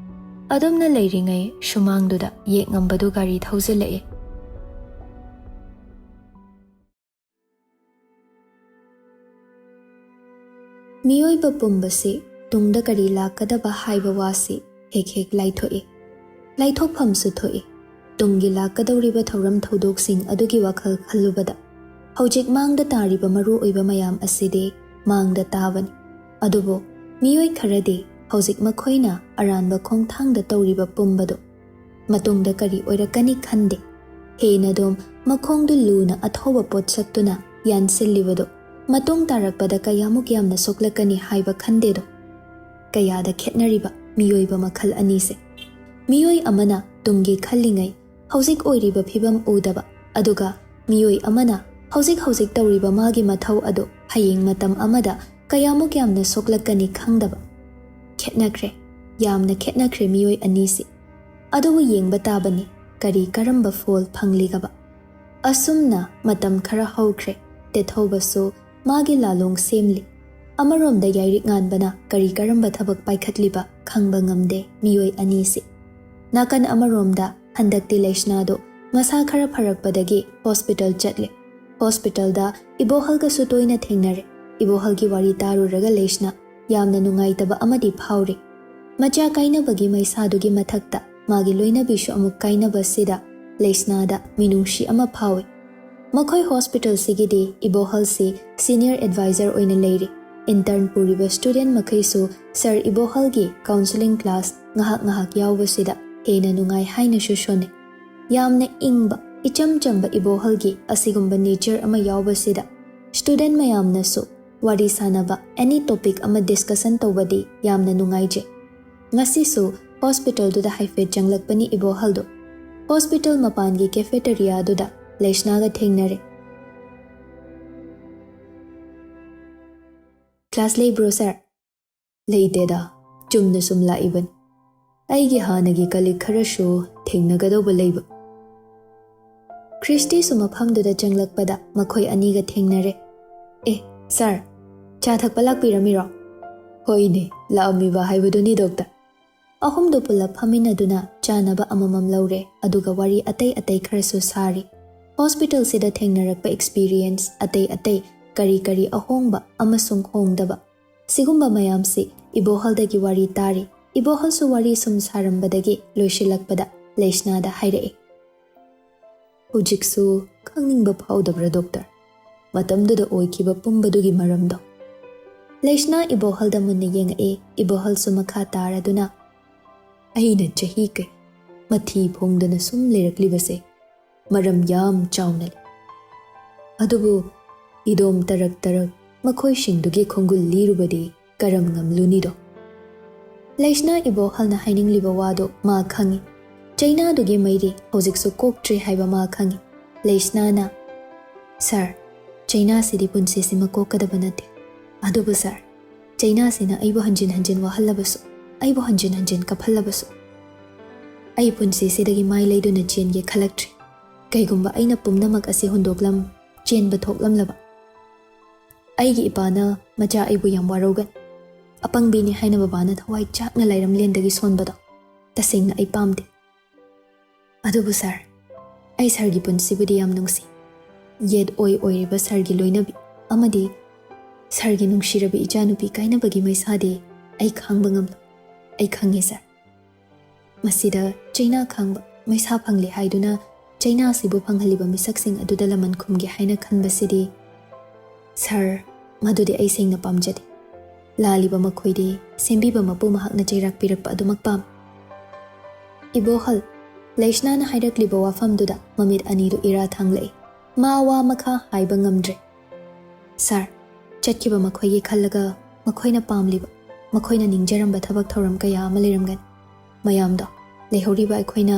ꯑꯗꯨꯝꯅ ꯂꯩꯔꯤꯉꯩ ꯁꯨꯃꯥꯡꯗꯨꯗ ꯌꯦꯛꯉꯝꯕꯗꯨ ꯒꯥꯔꯤ ꯊꯧꯖꯤꯜꯂꯛꯑꯦ꯫ ꯃꯤꯑꯣꯏꯕ ꯄꯨꯝꯕꯁꯤ ꯇꯨꯡꯗ ꯀꯔꯤ ꯂꯥꯛꯀꯗꯕ ꯍꯥꯏꯕ ꯋꯥꯁꯤ ꯍꯦꯛ ꯍꯦꯛ ꯂꯥꯏꯊꯣꯛꯏ, ꯂꯥꯏꯊꯣꯛꯐꯝꯁꯨ ꯊꯣꯛꯏ꯫ ꯇꯨꯡꯒꯤ ꯂꯥꯛꯀꯗꯧꯔꯤꯕ ꯊꯧꯔꯝ ꯊꯧꯗꯣꯛꯁꯤꯡ ꯑꯗꯨꯒꯤ ꯋꯥꯈꯜ ꯈꯜꯂꯨꯕꯗ ꯍꯧꯖꯤꯛ ꯃꯥꯡꯗ ꯇꯥꯔꯤꯕ ꯃꯔꯨ ꯑꯣꯏꯕ ꯃꯌꯥꯝ ꯑꯁꯤꯗꯤ ꯃꯥꯡꯗ ꯇꯥꯕꯅꯤ꯫ ꯑꯗꯨꯕꯨ ꯃꯤꯑꯣꯏ ꯈꯔꯗꯤ ꯍꯧꯖꯤꯛ ꯃꯈꯣꯏꯅ ꯑꯔꯥꯟꯕ ꯈꯣꯡꯊꯥꯡꯗ ꯇꯧꯔꯤꯕ ꯄꯨꯝꯕꯗꯨ ꯃꯇꯨꯡꯗ ꯀꯔꯤ ꯑꯣꯏꯔꯛꯀꯅꯤ ꯈꯟꯗꯦ꯫ ꯍꯦꯟꯅꯗꯨꯝ ꯃꯈꯣꯡꯗꯨ ꯂꯨꯅ ꯑꯊꯧꯕ ꯄꯣꯠꯁꯛꯇꯨꯅ ꯌꯥꯟꯁꯤꯜꯂꯤꯕꯗꯨ ꯃꯇꯨꯡ ꯇꯥꯔꯛꯄꯗ ꯀꯌꯥꯃꯨꯛ ꯌꯥꯝꯅ ꯁꯣꯛꯂꯛꯀꯅꯤ ꯍꯥꯏꯕ ꯈꯟꯗꯦꯗꯣ꯫ ꯀꯌꯥꯗ ꯈꯦꯠꯅꯔꯤꯕ ꯃꯤꯑꯣꯏꯕ ꯃꯈꯜ ꯑꯅꯤꯁꯦ꯫ ꯃꯤꯑꯣꯏ ꯑꯃꯅ ꯇꯨꯡꯒꯤ ꯈꯜꯂꯤꯉꯩ ꯍꯧꯖꯤꯛ ꯑꯣꯏꯔꯤꯕ ꯐꯤꯕꯝ ꯎꯗꯕ, ꯑꯗꯨꯒ ꯃꯤꯑꯣꯏ ꯑꯃꯅ ꯍꯧꯖꯤꯛ ꯍꯧꯖꯤꯛ ꯇꯧꯔꯤꯕ ꯃꯥꯒꯤ ꯃꯊꯧ ꯑꯗꯨ ꯍꯌꯦꯡ ꯃꯇꯝ ꯑꯃꯗ ꯀꯌꯥꯃꯨꯛ ꯌꯥꯝꯅ ꯁꯣꯛꯂꯛꯀꯅꯤ ꯈꯪꯗꯕ꯫ ꯈꯦꯠꯅꯈ꯭ꯔꯦ, ꯌꯥꯝꯅ ꯈꯦꯠꯅꯈ꯭ꯔꯦ ꯃꯤꯑꯣꯏ ꯑꯅꯤꯁꯤ꯫ ꯑꯗꯨꯕꯨ ꯌꯦꯡꯕ ꯇꯥꯕꯅꯤ ꯀꯔꯤ ꯀꯔꯝꯕ ꯐꯣꯜ ꯐꯪꯂꯤꯒꯕ꯫ ꯑꯁꯨꯝꯅ ꯃꯇꯝ ꯈꯔ ꯍꯧꯈ꯭ꯔꯦ꯫ ꯇꯦꯊꯧꯕꯁꯨ ꯃꯥꯒꯤ ꯂꯥꯂꯣꯡ ꯁꯦꯝꯂꯤ꯫ ꯑꯃꯔꯣꯝꯗ ꯌꯥꯏꯔꯤꯛ ꯉꯥꯟꯕꯅ ꯀꯔꯤ ꯀꯔꯝꯕ ꯊꯕꯛ ꯄꯥꯏꯈꯠꯂꯤꯕ ꯈꯪꯕ ꯉꯝꯗꯦ ꯃꯤꯑꯣꯏ ꯑꯅꯤꯁꯤ꯫ ꯅꯥꯀꯟ ꯑꯃꯔꯣꯝꯗ ꯍꯟꯗꯛꯇꯤ ꯂꯩꯁꯅꯥꯗꯣ ꯃꯁꯥ ꯈꯔ ꯐꯔꯛꯄꯗꯒꯤ ꯍꯣꯁꯄꯤꯇꯥꯜ ꯆꯠꯂꯦ꯫ ꯍꯣꯁꯄꯤꯇꯥꯜꯗ ꯏꯕꯣꯍꯜꯒꯁꯨ ꯇꯣꯏꯅ ꯊꯦꯡꯅꯔꯦ꯫ ꯏꯕꯣꯍꯜꯒꯤ ꯋꯥꯔꯤ ꯇꯥꯔꯨꯔꯒ ꯂꯩꯁꯅꯥ ꯌꯥꯝꯅ ꯅꯨꯡꯉꯥꯏꯇꯕ ꯑꯃꯗꯤ ꯐꯥꯎꯔꯤ꯫ ꯃꯆꯥ ꯀꯥꯏꯅꯕꯒꯤ ꯃꯩꯁꯥꯗꯨꯒꯤ ꯃꯊꯛꯇ ꯃꯥꯒꯤ ꯂꯣꯏꯅꯕꯤꯁꯨ ꯑꯃꯨꯛ ꯀꯥꯏꯅꯕꯁꯤꯗ ꯂꯩꯁꯅꯥꯗ ꯃꯤꯅꯨꯡꯁꯤ ꯑꯃ ꯐꯥꯎꯏ꯫ ꯃꯈꯣꯏ ꯍꯣꯁꯄꯤꯇꯥꯜꯁꯤꯒꯤꯗꯤ ꯏꯕꯣꯍꯜꯁꯤ ꯁꯤꯅꯤꯌꯔ ꯑꯦꯗꯚꯥꯏꯖꯔ ꯑꯣꯏꯅ ꯂꯩꯔꯤ꯫ ꯏꯟꯇꯔꯟ ꯄꯨꯔꯤꯕ ꯁ꯭ꯇꯨꯗꯦꯟꯠ ꯃꯈꯩꯁꯨ ꯁꯔ ꯏꯕꯣꯍꯜꯒꯤ ꯀꯥꯎꯟꯁꯤꯂꯤꯡ ꯀ꯭ꯂꯥꯁ ꯉꯥꯏꯍꯥꯛ ꯉꯥꯏꯍꯥꯛ ꯌꯥꯎꯕꯁꯤꯗ ꯍꯦꯟꯅ ꯅꯨꯡꯉꯥꯏ ꯍꯥꯏꯅꯁꯨ ꯁꯣꯟꯅꯩ꯫ ꯌꯥꯝꯅ ꯏꯪꯕ, ꯏꯆꯝ ꯆꯝꯕ ꯏꯕꯣꯍꯜꯒꯤ ꯑꯁꯤꯒꯨꯝꯕ ꯅꯦꯆꯔ ꯑꯃ ꯌꯥꯎꯕꯁꯤꯗ ꯁ꯭ꯇꯨꯗꯦꯟꯠ ꯃꯌꯥꯝꯅꯁꯨ ꯋꯥꯔꯤ ꯁꯥꯅꯕ, ꯑꯦꯅꯤ ꯇꯣꯄꯤꯛ ꯑꯃ ꯗꯤꯁꯀꯁꯟ ꯇꯧꯕꯗꯤ ꯌꯥꯝꯅ ꯅꯨꯡꯉꯥꯏꯖꯩ꯫ ꯉꯁꯤꯁꯨ ꯍꯣꯁꯄꯤꯇꯥꯜꯗꯨꯗ ꯍꯥꯏꯐꯦꯠ ꯆꯪꯂꯛꯄꯅꯤ ꯏꯕꯣꯍꯜꯗꯣ꯫ ꯍꯣꯁꯄꯤꯇꯥꯜ ꯃꯄꯥꯟꯒꯤ ꯀꯦꯐꯦꯇꯦꯔꯤꯌꯥꯗꯨꯗ ꯂꯩꯁꯅꯥꯒ ꯊꯦꯡꯅꯔꯦ꯫ "ꯀ꯭ꯂꯥꯁ ꯂꯩꯕ꯭ꯔꯣ ꯁꯥꯔ?" "ꯂꯩꯇꯦꯗ, ꯆꯨꯝꯅ ꯁꯨꯝ ꯂꯥꯛꯏꯕꯅꯤ꯫ ꯑꯩꯒꯤ ꯍꯥꯟꯅꯒꯤ ꯀꯂꯤꯛ ꯈꯔꯁꯨ ꯊꯦꯡꯅꯒꯗꯧꯕ ꯂꯩꯕ꯫" ꯈ꯭ꯔꯤꯁꯇꯤꯁꯨ ꯃꯐꯝꯗꯨꯗ ꯆꯪꯂꯛꯄꯗ ꯃꯈꯣꯏ ꯑꯅꯤꯒ ꯊꯦꯡꯅꯔꯦ꯫ "ꯑꯦ, ꯁꯥꯔ, ꯆꯥ ꯊꯛꯄ ꯂꯥꯛꯄꯤꯔꯝꯃꯤꯔꯣ?" "ꯍꯣꯏꯅꯦ, ꯂꯥꯛꯑꯝꯃꯤꯕ ꯍꯥꯏꯕꯗꯨꯅꯤ ꯗꯣꯛꯇꯔ꯫" ꯑꯍꯨꯝꯗꯨ ꯄꯨꯂꯞ ꯐꯝꯃꯤꯟꯅꯗꯨꯅ ꯆꯥꯅꯕ ꯑꯃꯃꯝ ꯂꯧꯔꯦ, ꯑꯗꯨꯒ ꯋꯥꯔꯤ ꯑꯇꯩ ꯑꯇꯩ ꯈꯔꯁꯨ ꯁꯥꯔꯤ꯫ ꯍꯣꯁꯄꯤꯇꯥꯜꯁꯤꯗ ꯊꯦꯡꯅꯔꯛꯄ ꯑꯦꯛꯁꯄꯤꯔꯤꯌꯦꯟꯁ ꯑꯇꯩ ꯑꯇꯩ ꯀꯔꯤ ꯀꯔꯤ ꯑꯍꯣꯡꯕ ꯑꯃꯁꯨꯡ ꯍꯣꯡꯗꯕ, ꯁꯤꯒꯨꯝꯕ ꯃꯌꯥꯝꯁꯤ ꯏꯕꯣꯍꯜꯗꯒꯤ ꯋꯥꯔꯤ ꯇꯥꯔꯤ꯫ ꯏꯕꯣꯍꯜꯁꯨ ꯋꯥꯔꯤ ꯁꯨꯝ ꯁꯥꯔꯝꯕꯗꯒꯤ ꯂꯣꯏꯁꯤꯜꯂꯛꯄꯗ ꯂꯩꯁꯅꯥꯗ ꯍꯥꯏꯔꯛꯏ, "ꯍꯧꯖꯤꯛꯁꯨ ꯈꯪꯅꯤꯡꯕ ꯐꯥꯎꯗꯕ꯭ꯔꯥ ꯗꯣꯛꯇꯔ? ꯃꯇꯝꯗꯨꯗ ꯑꯣꯏꯈꯤꯕ ꯄꯨꯝꯕꯗꯨꯒꯤ ꯃꯔꯝꯗꯣ?" ꯂꯩꯁꯅꯥ ꯏꯕꯣꯍꯜꯗ ꯃꯨꯟꯅ ꯌꯦꯡꯉꯛꯏ꯫ ꯏꯕꯣꯍꯜꯁꯨ ꯃꯈꯥ ꯇꯥꯔꯗꯨꯅ, "ꯑꯩꯅ ꯆꯍꯤ ꯀꯌꯥ ꯃꯊꯤ ꯐꯣꯡꯗꯅ ꯁꯨꯝ ꯂꯩꯔꯛꯂꯤꯕꯁꯦ ꯃꯔꯝ ꯌꯥꯝ ꯆꯥꯎꯅ ꯂꯩ꯫ ꯑꯗꯨꯕꯨ ꯏꯗꯣꯝ ꯇꯔꯛ ꯇꯔꯛ ꯃꯈꯣꯏꯁꯤꯡꯗꯨꯒꯤ ꯈꯣꯡꯒꯨꯜ ꯂꯤꯔꯨꯕꯗꯤ ꯀꯔꯝ ꯉꯝꯂꯨꯅꯤꯗꯣ?" ꯂꯩꯁꯅꯥ ꯏꯕꯣꯍꯜꯅ ꯍꯥꯏꯅꯤꯡꯂꯤꯕ ꯋꯥꯗꯨ ꯃꯥ ꯈꯪꯏ꯫ ꯆꯩꯅꯥꯗꯨꯒꯤ ꯃꯩꯔꯤ ꯍꯧꯖꯤꯛꯁꯨ ꯀꯣꯛꯇ꯭ꯔꯤ ꯍꯥꯏꯕ ꯃꯥ ꯈꯪꯏ꯫ ꯂꯩꯁꯅꯥꯅ, "ꯁꯥꯔ, ꯆꯩꯅꯥꯁꯤꯗꯤ ꯄꯨꯟꯁꯤꯁꯤꯃ ꯀꯣꯛꯀꯗꯕ ꯅꯠꯇꯦ꯫ ꯑꯗꯨꯕꯨ ꯁꯥꯔ, ꯆꯩꯅꯥꯁꯤꯅ ꯑꯩꯕꯨ ꯍꯟꯖꯤꯟ ꯍꯟꯖꯤꯟ ꯋꯥꯍꯜꯂꯕꯁꯨ, ꯑꯩꯕꯨ ꯍꯟꯖꯤꯟ ꯍꯟꯖꯤꯟ ꯀꯞꯍꯜꯂꯕꯁꯨ, ꯑꯩ ꯄꯨꯟꯁꯤꯁꯤꯗꯒꯤ ꯃꯥꯏ ꯂꯩꯗꯨꯅ ꯆꯦꯟꯒꯦ ꯈꯜꯂꯛꯇ꯭ꯔꯤ꯫ ꯀꯩꯒꯨꯝꯕ ꯑꯩꯅ ꯄꯨꯝꯅꯃꯛ ꯑꯁꯤ ꯍꯨꯟꯗꯣꯛꯂꯝ, ꯆꯦꯟꯕ ꯊꯣꯛꯂꯝꯂꯕ, ꯑꯩꯒꯤ ꯏꯄꯥꯅ ꯃꯆꯥ ꯑꯩꯕꯨ ꯌꯥꯝ ꯋꯥꯔꯧꯒꯅꯤ꯫ ꯑꯄꯪꯕꯤꯅꯤ ꯍꯥꯏꯅ ꯕꯕꯥꯅ ꯊꯋꯥꯏ ꯆꯥꯛꯅ ꯂꯥꯏꯔꯝꯂꯦꯟꯗꯒꯤ ꯁꯣꯟꯕꯗꯣ ꯇꯁꯦꯡꯅ ꯑꯩ ꯄꯥꯝꯗꯦ꯫ ꯑꯗꯨꯕꯨ ꯁꯥꯔ, ꯑꯩ ꯁꯥꯔꯒꯤ ꯄꯨꯟꯁꯤꯕꯨꯗꯤ ꯌꯥꯝ ꯅꯨꯡꯁꯤ꯫ ꯌꯦꯠ ꯑꯣꯏ ꯑꯣꯏꯔꯤꯕ ꯁꯥꯔꯒꯤ ꯂꯣꯏꯅꯕꯤ ꯑꯃꯗꯤ ꯁꯥꯔꯒꯤ ꯅꯨꯡꯁꯤꯔꯕꯤ ꯏꯆꯥꯅꯨꯄꯤ ꯀꯥꯏꯅꯕꯒꯤ ꯃꯩꯁꯥꯗꯤ ꯑꯩ ꯈꯥꯡꯕ ꯉꯝꯂꯣꯏ꯫ "ꯑꯩ ꯈꯪꯉꯤ, ꯁꯥꯔ꯫ ꯃꯁꯤꯗ ꯆꯩꯅꯥ ꯈꯥꯡꯕ, ꯃꯩꯁꯥ ꯐꯪꯂꯦ ꯍꯥꯏꯗꯨꯅ ꯆꯩꯅꯥ ꯑꯁꯤꯕꯨ ꯐꯪꯍꯜꯂꯤꯕ ꯃꯤꯁꯛꯁꯤꯡ ꯑꯗꯨꯗ ꯂꯃꯟ ꯈꯨꯝꯒꯦ ꯍꯥꯏꯅ ꯈꯟꯕꯁꯤꯗꯤ, ꯁꯥꯔ, ꯃꯗꯨꯗꯤ ꯑꯩ ꯁꯦꯡꯅ ꯄꯥꯝꯖꯗꯦ꯫ ꯂꯥꯜꯂꯤꯕ ꯃꯈꯣꯏꯗꯤ ꯁꯦꯝꯕꯤꯕ ꯃꯄꯨ ꯃꯍꯥꯛꯅ ꯆꯩꯔꯥꯛ ꯄꯤꯔꯛꯄ ꯑꯗꯨꯃꯛ ꯄꯥꯝꯃꯤ꯫" "ꯏꯕꯣꯍꯜ", ꯂꯩꯁꯅꯥꯅ ꯍꯥꯏꯔꯛꯂꯤꯕ ꯋꯥꯐꯝꯗꯨꯗ ꯃꯃꯤꯠ ꯑꯅꯤꯗꯨ ꯏꯔꯥ ꯊꯥꯡꯂꯛꯏ꯫ ꯃꯥ ꯋꯥ ꯃꯈꯥ ꯍꯥꯏꯕ ꯉꯝꯗ꯭ꯔꯦ꯫ "ꯁꯥꯔ, ꯆꯠꯈꯤꯕ ꯃꯈꯣꯏꯒꯤ ꯈꯜꯂꯒ ꯃꯈꯣꯏꯅ ꯄꯥꯝꯂꯤꯕ, ꯃꯈꯣꯏꯅ ꯅꯤꯡꯖꯔꯝꯕ ꯊꯕꯛ ꯊꯧꯔꯝ ꯀꯌꯥ ꯑꯃ ꯂꯩꯔꯝꯒꯅꯤ꯫ ꯃꯌꯥꯝꯗꯣ, ꯂꯩꯍꯧꯔꯤꯕ ꯑꯩꯈꯣꯏꯅ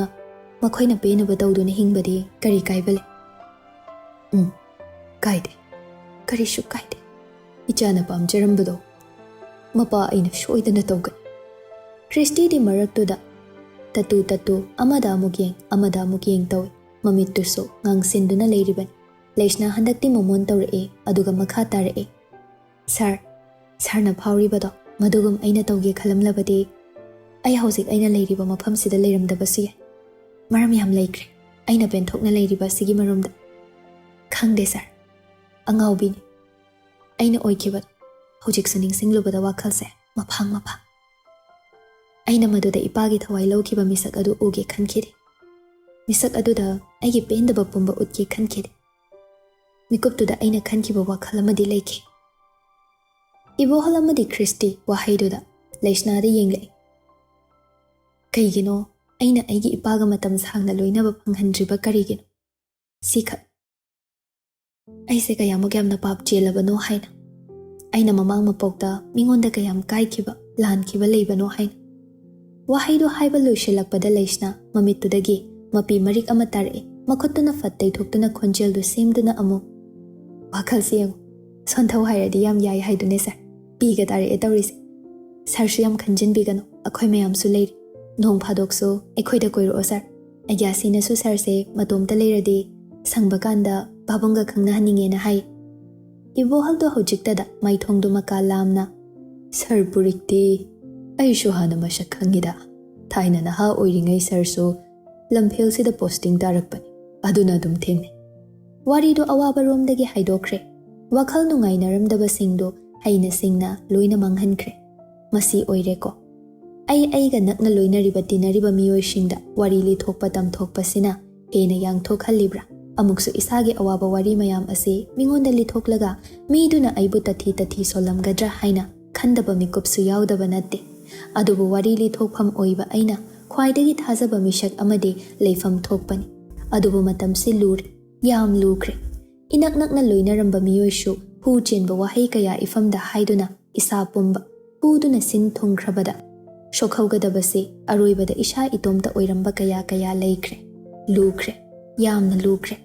ꯃꯈꯣꯏꯅ ꯄꯦꯟꯅꯕ ꯇꯧꯗꯨꯅ ꯍꯤꯡꯕꯗꯤ ꯀꯔꯤ ꯀꯥꯏꯕ ꯂꯩ?" "ꯎꯝ, ꯀꯥꯏꯗꯦ꯫ ꯀꯔꯤꯁꯨ ꯀꯥꯏꯗꯦ꯫ ꯏꯆꯥꯅ ꯄꯥꯝꯖꯔꯝꯕꯗꯣ ꯃꯄꯥ ꯑꯩꯅ ꯁꯣꯏꯗꯅ ꯇꯧꯒꯅꯤ꯫" ꯈ꯭ꯔꯤꯁꯇꯤꯗꯤ ꯃꯔꯛꯇꯨꯗ ꯇꯠꯇꯨ ꯇꯠꯇꯨ ꯑꯃꯗ ꯑꯃꯨꯛ ꯌꯦꯡ, ꯑꯃꯗ ꯑꯃꯨꯛ ꯌꯦꯡ ꯇꯧꯏ꯫ ꯃꯃꯤꯠꯇꯨꯁꯨ ꯉꯥꯡꯁꯤꯟꯗꯨꯅ ꯂꯩꯔꯤꯕꯅꯤ꯫ ꯂꯩꯁꯅꯥ ꯍꯟꯗꯛꯇꯤ ꯃꯣꯃꯣꯟ ꯇꯧꯔꯛꯑꯦ, ꯑꯗꯨꯒ ꯃꯈꯥ ꯇꯥꯔꯛꯑꯦ꯫ "ꯁꯥꯔ, ꯁꯥꯔꯅ ꯐꯥꯎꯔꯤꯕꯗꯣ ꯃꯗꯨꯒꯨꯝ ꯑꯩꯅ ꯇꯧꯒꯦ ꯈꯜꯂꯝꯂꯕꯗꯤ ꯑꯩ ꯍꯧꯖꯤꯛ ꯑꯩꯅ ꯂꯩꯔꯤꯕ ꯃꯐꯝꯁꯤꯗ ꯂꯩꯔꯝꯗꯕꯁꯨ ꯌꯥꯏ꯫ ꯃꯔꯝ ꯌꯥꯝ ꯂꯩꯈ꯭ꯔꯦ ꯑꯩꯅ ꯄꯦꯟꯊꯣꯛꯅ ꯂꯩꯔꯤꯕ ꯑꯁꯤꯒꯤ ꯃꯔꯝꯗ꯫" "ꯈꯪꯗꯦ ꯁꯥꯔ, ꯑꯉꯥꯎꯕꯤꯅꯤ꯫ ꯑꯩꯅ ꯑꯣꯏꯈꯤꯕ ꯍꯧꯖꯤꯛꯁꯨ ꯅꯤꯡꯁꯤꯡꯂꯨꯕꯗ ꯋꯥꯈꯜꯁꯦ ꯃꯐꯥꯡ ꯃꯐꯥꯡ꯫ ꯑꯩꯅ ꯃꯗꯨꯗ ꯏꯄꯥꯒꯤ ꯊꯋꯥꯏ ꯂꯧꯈꯤꯕ ꯃꯤꯁꯛ ꯑꯗꯨ ꯎꯒꯦ ꯈꯟꯈꯤꯗꯦ꯫ ꯃꯤꯁꯛ ꯑꯗꯨꯗ ꯑꯩꯒꯤ ꯄꯦꯟꯗꯕ ꯄꯨꯝꯕ ꯎꯠꯀꯦ ꯈꯟꯈꯤꯗꯦ꯫ ꯃꯤꯀꯨꯞꯇꯨꯗ ꯑꯩꯅ ꯈꯟꯈꯤꯕ ꯋꯥꯈꯜ ꯑꯃꯗꯤ ꯂꯩꯈꯤ꯫" ꯏꯕꯣꯍꯜ ꯑꯃꯗꯤ ꯈ꯭ꯔꯤꯁꯇꯤ ꯋꯥꯍꯩꯗꯨꯗ ꯂꯩꯁꯅꯥꯗ ꯌꯦꯡꯂꯛꯏ꯫ "ꯀꯩꯒꯤꯅꯣ ꯑꯩꯅ ꯑꯩꯒꯤ ꯏꯄꯥꯒ ꯃꯇꯝ ꯁꯥꯡꯅ ꯂꯣꯏꯅꯕ ꯐꯪꯍꯟꯗ꯭ꯔꯤꯕ ꯀꯔꯤꯒꯤꯅꯣ? ꯁꯤꯈꯛ꯫ ꯑꯩꯁꯦ ꯀꯌꯥꯃꯨꯛ ꯌꯥꯝꯅ ꯄꯥꯞ ꯆꯦꯜꯂꯕꯅꯣ ꯍꯥꯏꯅ꯫ ꯑꯩꯅ ꯃꯃꯥꯡ ꯃꯄꯣꯛꯇ ꯃꯤꯉꯣꯟꯗ ꯀꯌꯥꯝ ꯀꯥꯏꯈꯤꯕ, ꯂꯥꯟꯈꯤꯕ ꯂꯩꯕꯅꯣ ꯍꯥꯏꯅ꯫" ꯋꯥꯍꯩꯗꯨ ꯍꯥꯏꯕ ꯂꯣꯏꯁꯤꯜꯂꯛꯄꯗ ꯂꯩꯁꯅꯥ ꯃꯃꯤꯠꯇꯨꯗꯒꯤ ꯃꯄꯤ ꯃꯔꯤꯛ ꯑꯃ ꯇꯥꯔꯛꯏ꯫ ꯃꯈꯨꯠꯇꯨꯅ ꯐꯠ ꯇꯩꯊꯣꯛꯇꯨꯅ ꯈꯣꯟꯖꯦꯜꯗꯨ ꯁꯦꯝꯗꯨꯅ ꯑꯃꯨꯛ, "ꯋꯥꯈꯜꯁꯤ ꯌꯦꯡꯉꯨ, ꯁꯣꯟꯊꯧ ꯍꯥꯏꯔꯗꯤ ꯌꯥꯝ ꯌꯥꯏ ꯍꯥꯏꯗꯨꯅꯦ ꯁꯥꯔ꯫ ꯄꯤꯒ ꯇꯥꯔꯛꯑꯦ ꯇꯧꯔꯤꯁꯦ꯫ ꯁꯥꯔꯁꯨ ꯌꯥꯝ ꯈꯟꯖꯤꯟꯕꯤꯒꯅꯨ, ꯑꯩꯈꯣꯏ ꯃꯌꯥꯝꯁꯨ ꯂꯩꯔꯤ꯫ ꯅꯣꯡ ꯐꯥꯗꯣꯛꯁꯨ ꯑꯩꯈꯣꯏꯗ ꯀꯣꯏꯔꯛꯑꯣ ꯁꯥꯔ꯫ ꯑꯩꯒ꯭ꯌꯥꯁꯤꯅꯁꯨ ꯁꯥꯔꯁꯦ ꯃꯇꯣꯝꯇ ꯂꯩꯔꯗꯤ ꯁꯪꯕ ꯀꯥꯟꯗ ꯄꯥꯕꯨꯡꯒ ꯈꯪꯅꯍꯟꯅꯤꯡꯉꯦꯅ ꯍꯥꯏ꯫" ꯏꯕꯣꯍꯜꯗꯣ ꯍꯧꯖꯤꯛꯇꯗ ꯃꯥꯏꯊꯣꯡꯗꯨ ꯃꯀꯥ ꯂꯥꯝꯅ, "ꯁꯥꯔ ꯄꯨꯔꯤꯛꯇꯤ ꯑꯩꯁꯨ ꯍꯥꯟꯅ ꯃꯁꯛ ꯈꯪꯉꯤꯗ꯫ ꯊꯥꯏꯅ ꯅꯍꯥ ꯑꯣꯏꯔꯤꯉꯩ ꯁꯥꯔꯁꯨ ꯂꯝꯐꯦꯜꯁꯤꯗ ꯄꯣꯁꯇꯤꯡ ꯇꯥꯔꯛꯄꯅꯤ꯫ ꯑꯗꯨꯅ ꯑꯗꯨꯝ ꯊꯦꯡꯅꯩ꯫" ꯋꯥꯔꯤꯗꯨ ꯑꯋꯥꯕꯔꯣꯝꯗꯒꯤ ꯍꯥꯏꯗꯣꯛꯈ꯭ꯔꯦ꯫ ꯋꯥꯈꯜ ꯅꯨꯡꯉꯥꯏꯅꯔꯝꯗꯕꯁꯤꯡꯗꯨ ꯍꯩꯅ ꯁꯤꯡꯅ ꯂꯣꯏꯅ ꯃꯥꯡꯍꯟꯈ꯭ꯔꯦ꯫ ꯃꯁꯤ ꯑꯣꯏꯔꯦꯀꯣ꯫ ꯑꯩ ꯑꯩꯒ ꯅꯛꯅ ꯂꯣꯏꯅꯔꯤꯕ ꯇꯤꯟꯅꯔꯤꯕ ꯃꯤꯑꯣꯏꯁꯤꯡꯗ ꯋꯥꯔꯤ ꯂꯤꯊꯣꯛꯄ ꯇꯝꯊꯣꯛꯄꯁꯤꯅ ꯍꯦꯟꯅ ꯌꯥꯡꯊꯣꯛꯍꯜꯂꯤꯕ꯭ꯔꯥ? ꯑꯃꯨꯛꯁꯨ ꯏꯁꯥꯒꯤ ꯑꯋꯥꯕ ꯋꯥꯔꯤ ꯃꯌꯥꯝ ꯑꯁꯤ ꯃꯤꯉꯣꯟꯗ ꯂꯤꯊꯣꯛꯂꯒ ꯃꯤꯗꯨꯅ ꯑꯩꯕꯨ ꯇꯊꯤ ꯇꯊꯤ ꯁꯣꯜꯂꯝꯒꯗ꯭ꯔꯥ ꯍꯥꯏꯅ ꯈꯟꯗꯕ ꯃꯤꯀꯨꯞꯁꯨ ꯌꯥꯎꯗꯕ ꯅꯠꯇꯦ꯫ ꯑꯗꯨꯕꯨ ꯋꯥꯔꯤ ꯂꯤꯊꯣꯛꯐꯝ ꯑꯣꯏꯕ ꯑꯩꯅ ꯈ꯭ꯋꯥꯏꯗꯒꯤ ꯊꯥꯖꯕ ꯃꯤꯁꯛ ꯑꯃꯗꯤ ꯂꯩꯐꯝ ꯊꯣꯛꯄꯅꯤ꯫ ꯑꯗꯨꯕꯨ ꯃꯇꯝꯁꯤ ꯂꯨꯔꯦ, ꯌꯥꯝ ꯂꯨꯈ꯭ꯔꯦ꯫ ꯏꯅꯛ ꯅꯛꯅ ꯂꯣꯏꯅꯔꯝꯕ ꯃꯤꯑꯣꯏꯁꯨ ꯍꯨ ꯆꯦꯟꯕ ꯋꯥꯍꯩ ꯀꯌꯥ ꯏꯐꯝꯗ ꯍꯥꯏꯗꯨꯅ ꯏꯁꯥ ꯄꯨꯝꯕ ꯍꯨꯗꯨꯅ ꯁꯤꯟ ꯊꯨꯡꯈ꯭ꯔꯕꯗ ꯁꯣꯛꯍꯧꯒꯗꯕꯁꯤ ꯑꯔꯣꯏꯕꯗ ꯏꯁꯥ ꯏꯇꯣꯝꯇ ꯑꯣꯏꯔꯝꯕ ꯀꯌꯥ ꯀꯌꯥ ꯂꯩꯈ꯭ꯔꯦ꯫ ꯂꯨꯈ꯭ꯔꯦ, ꯌꯥꯝꯅ ꯂꯨꯈ꯭ꯔꯦ꯫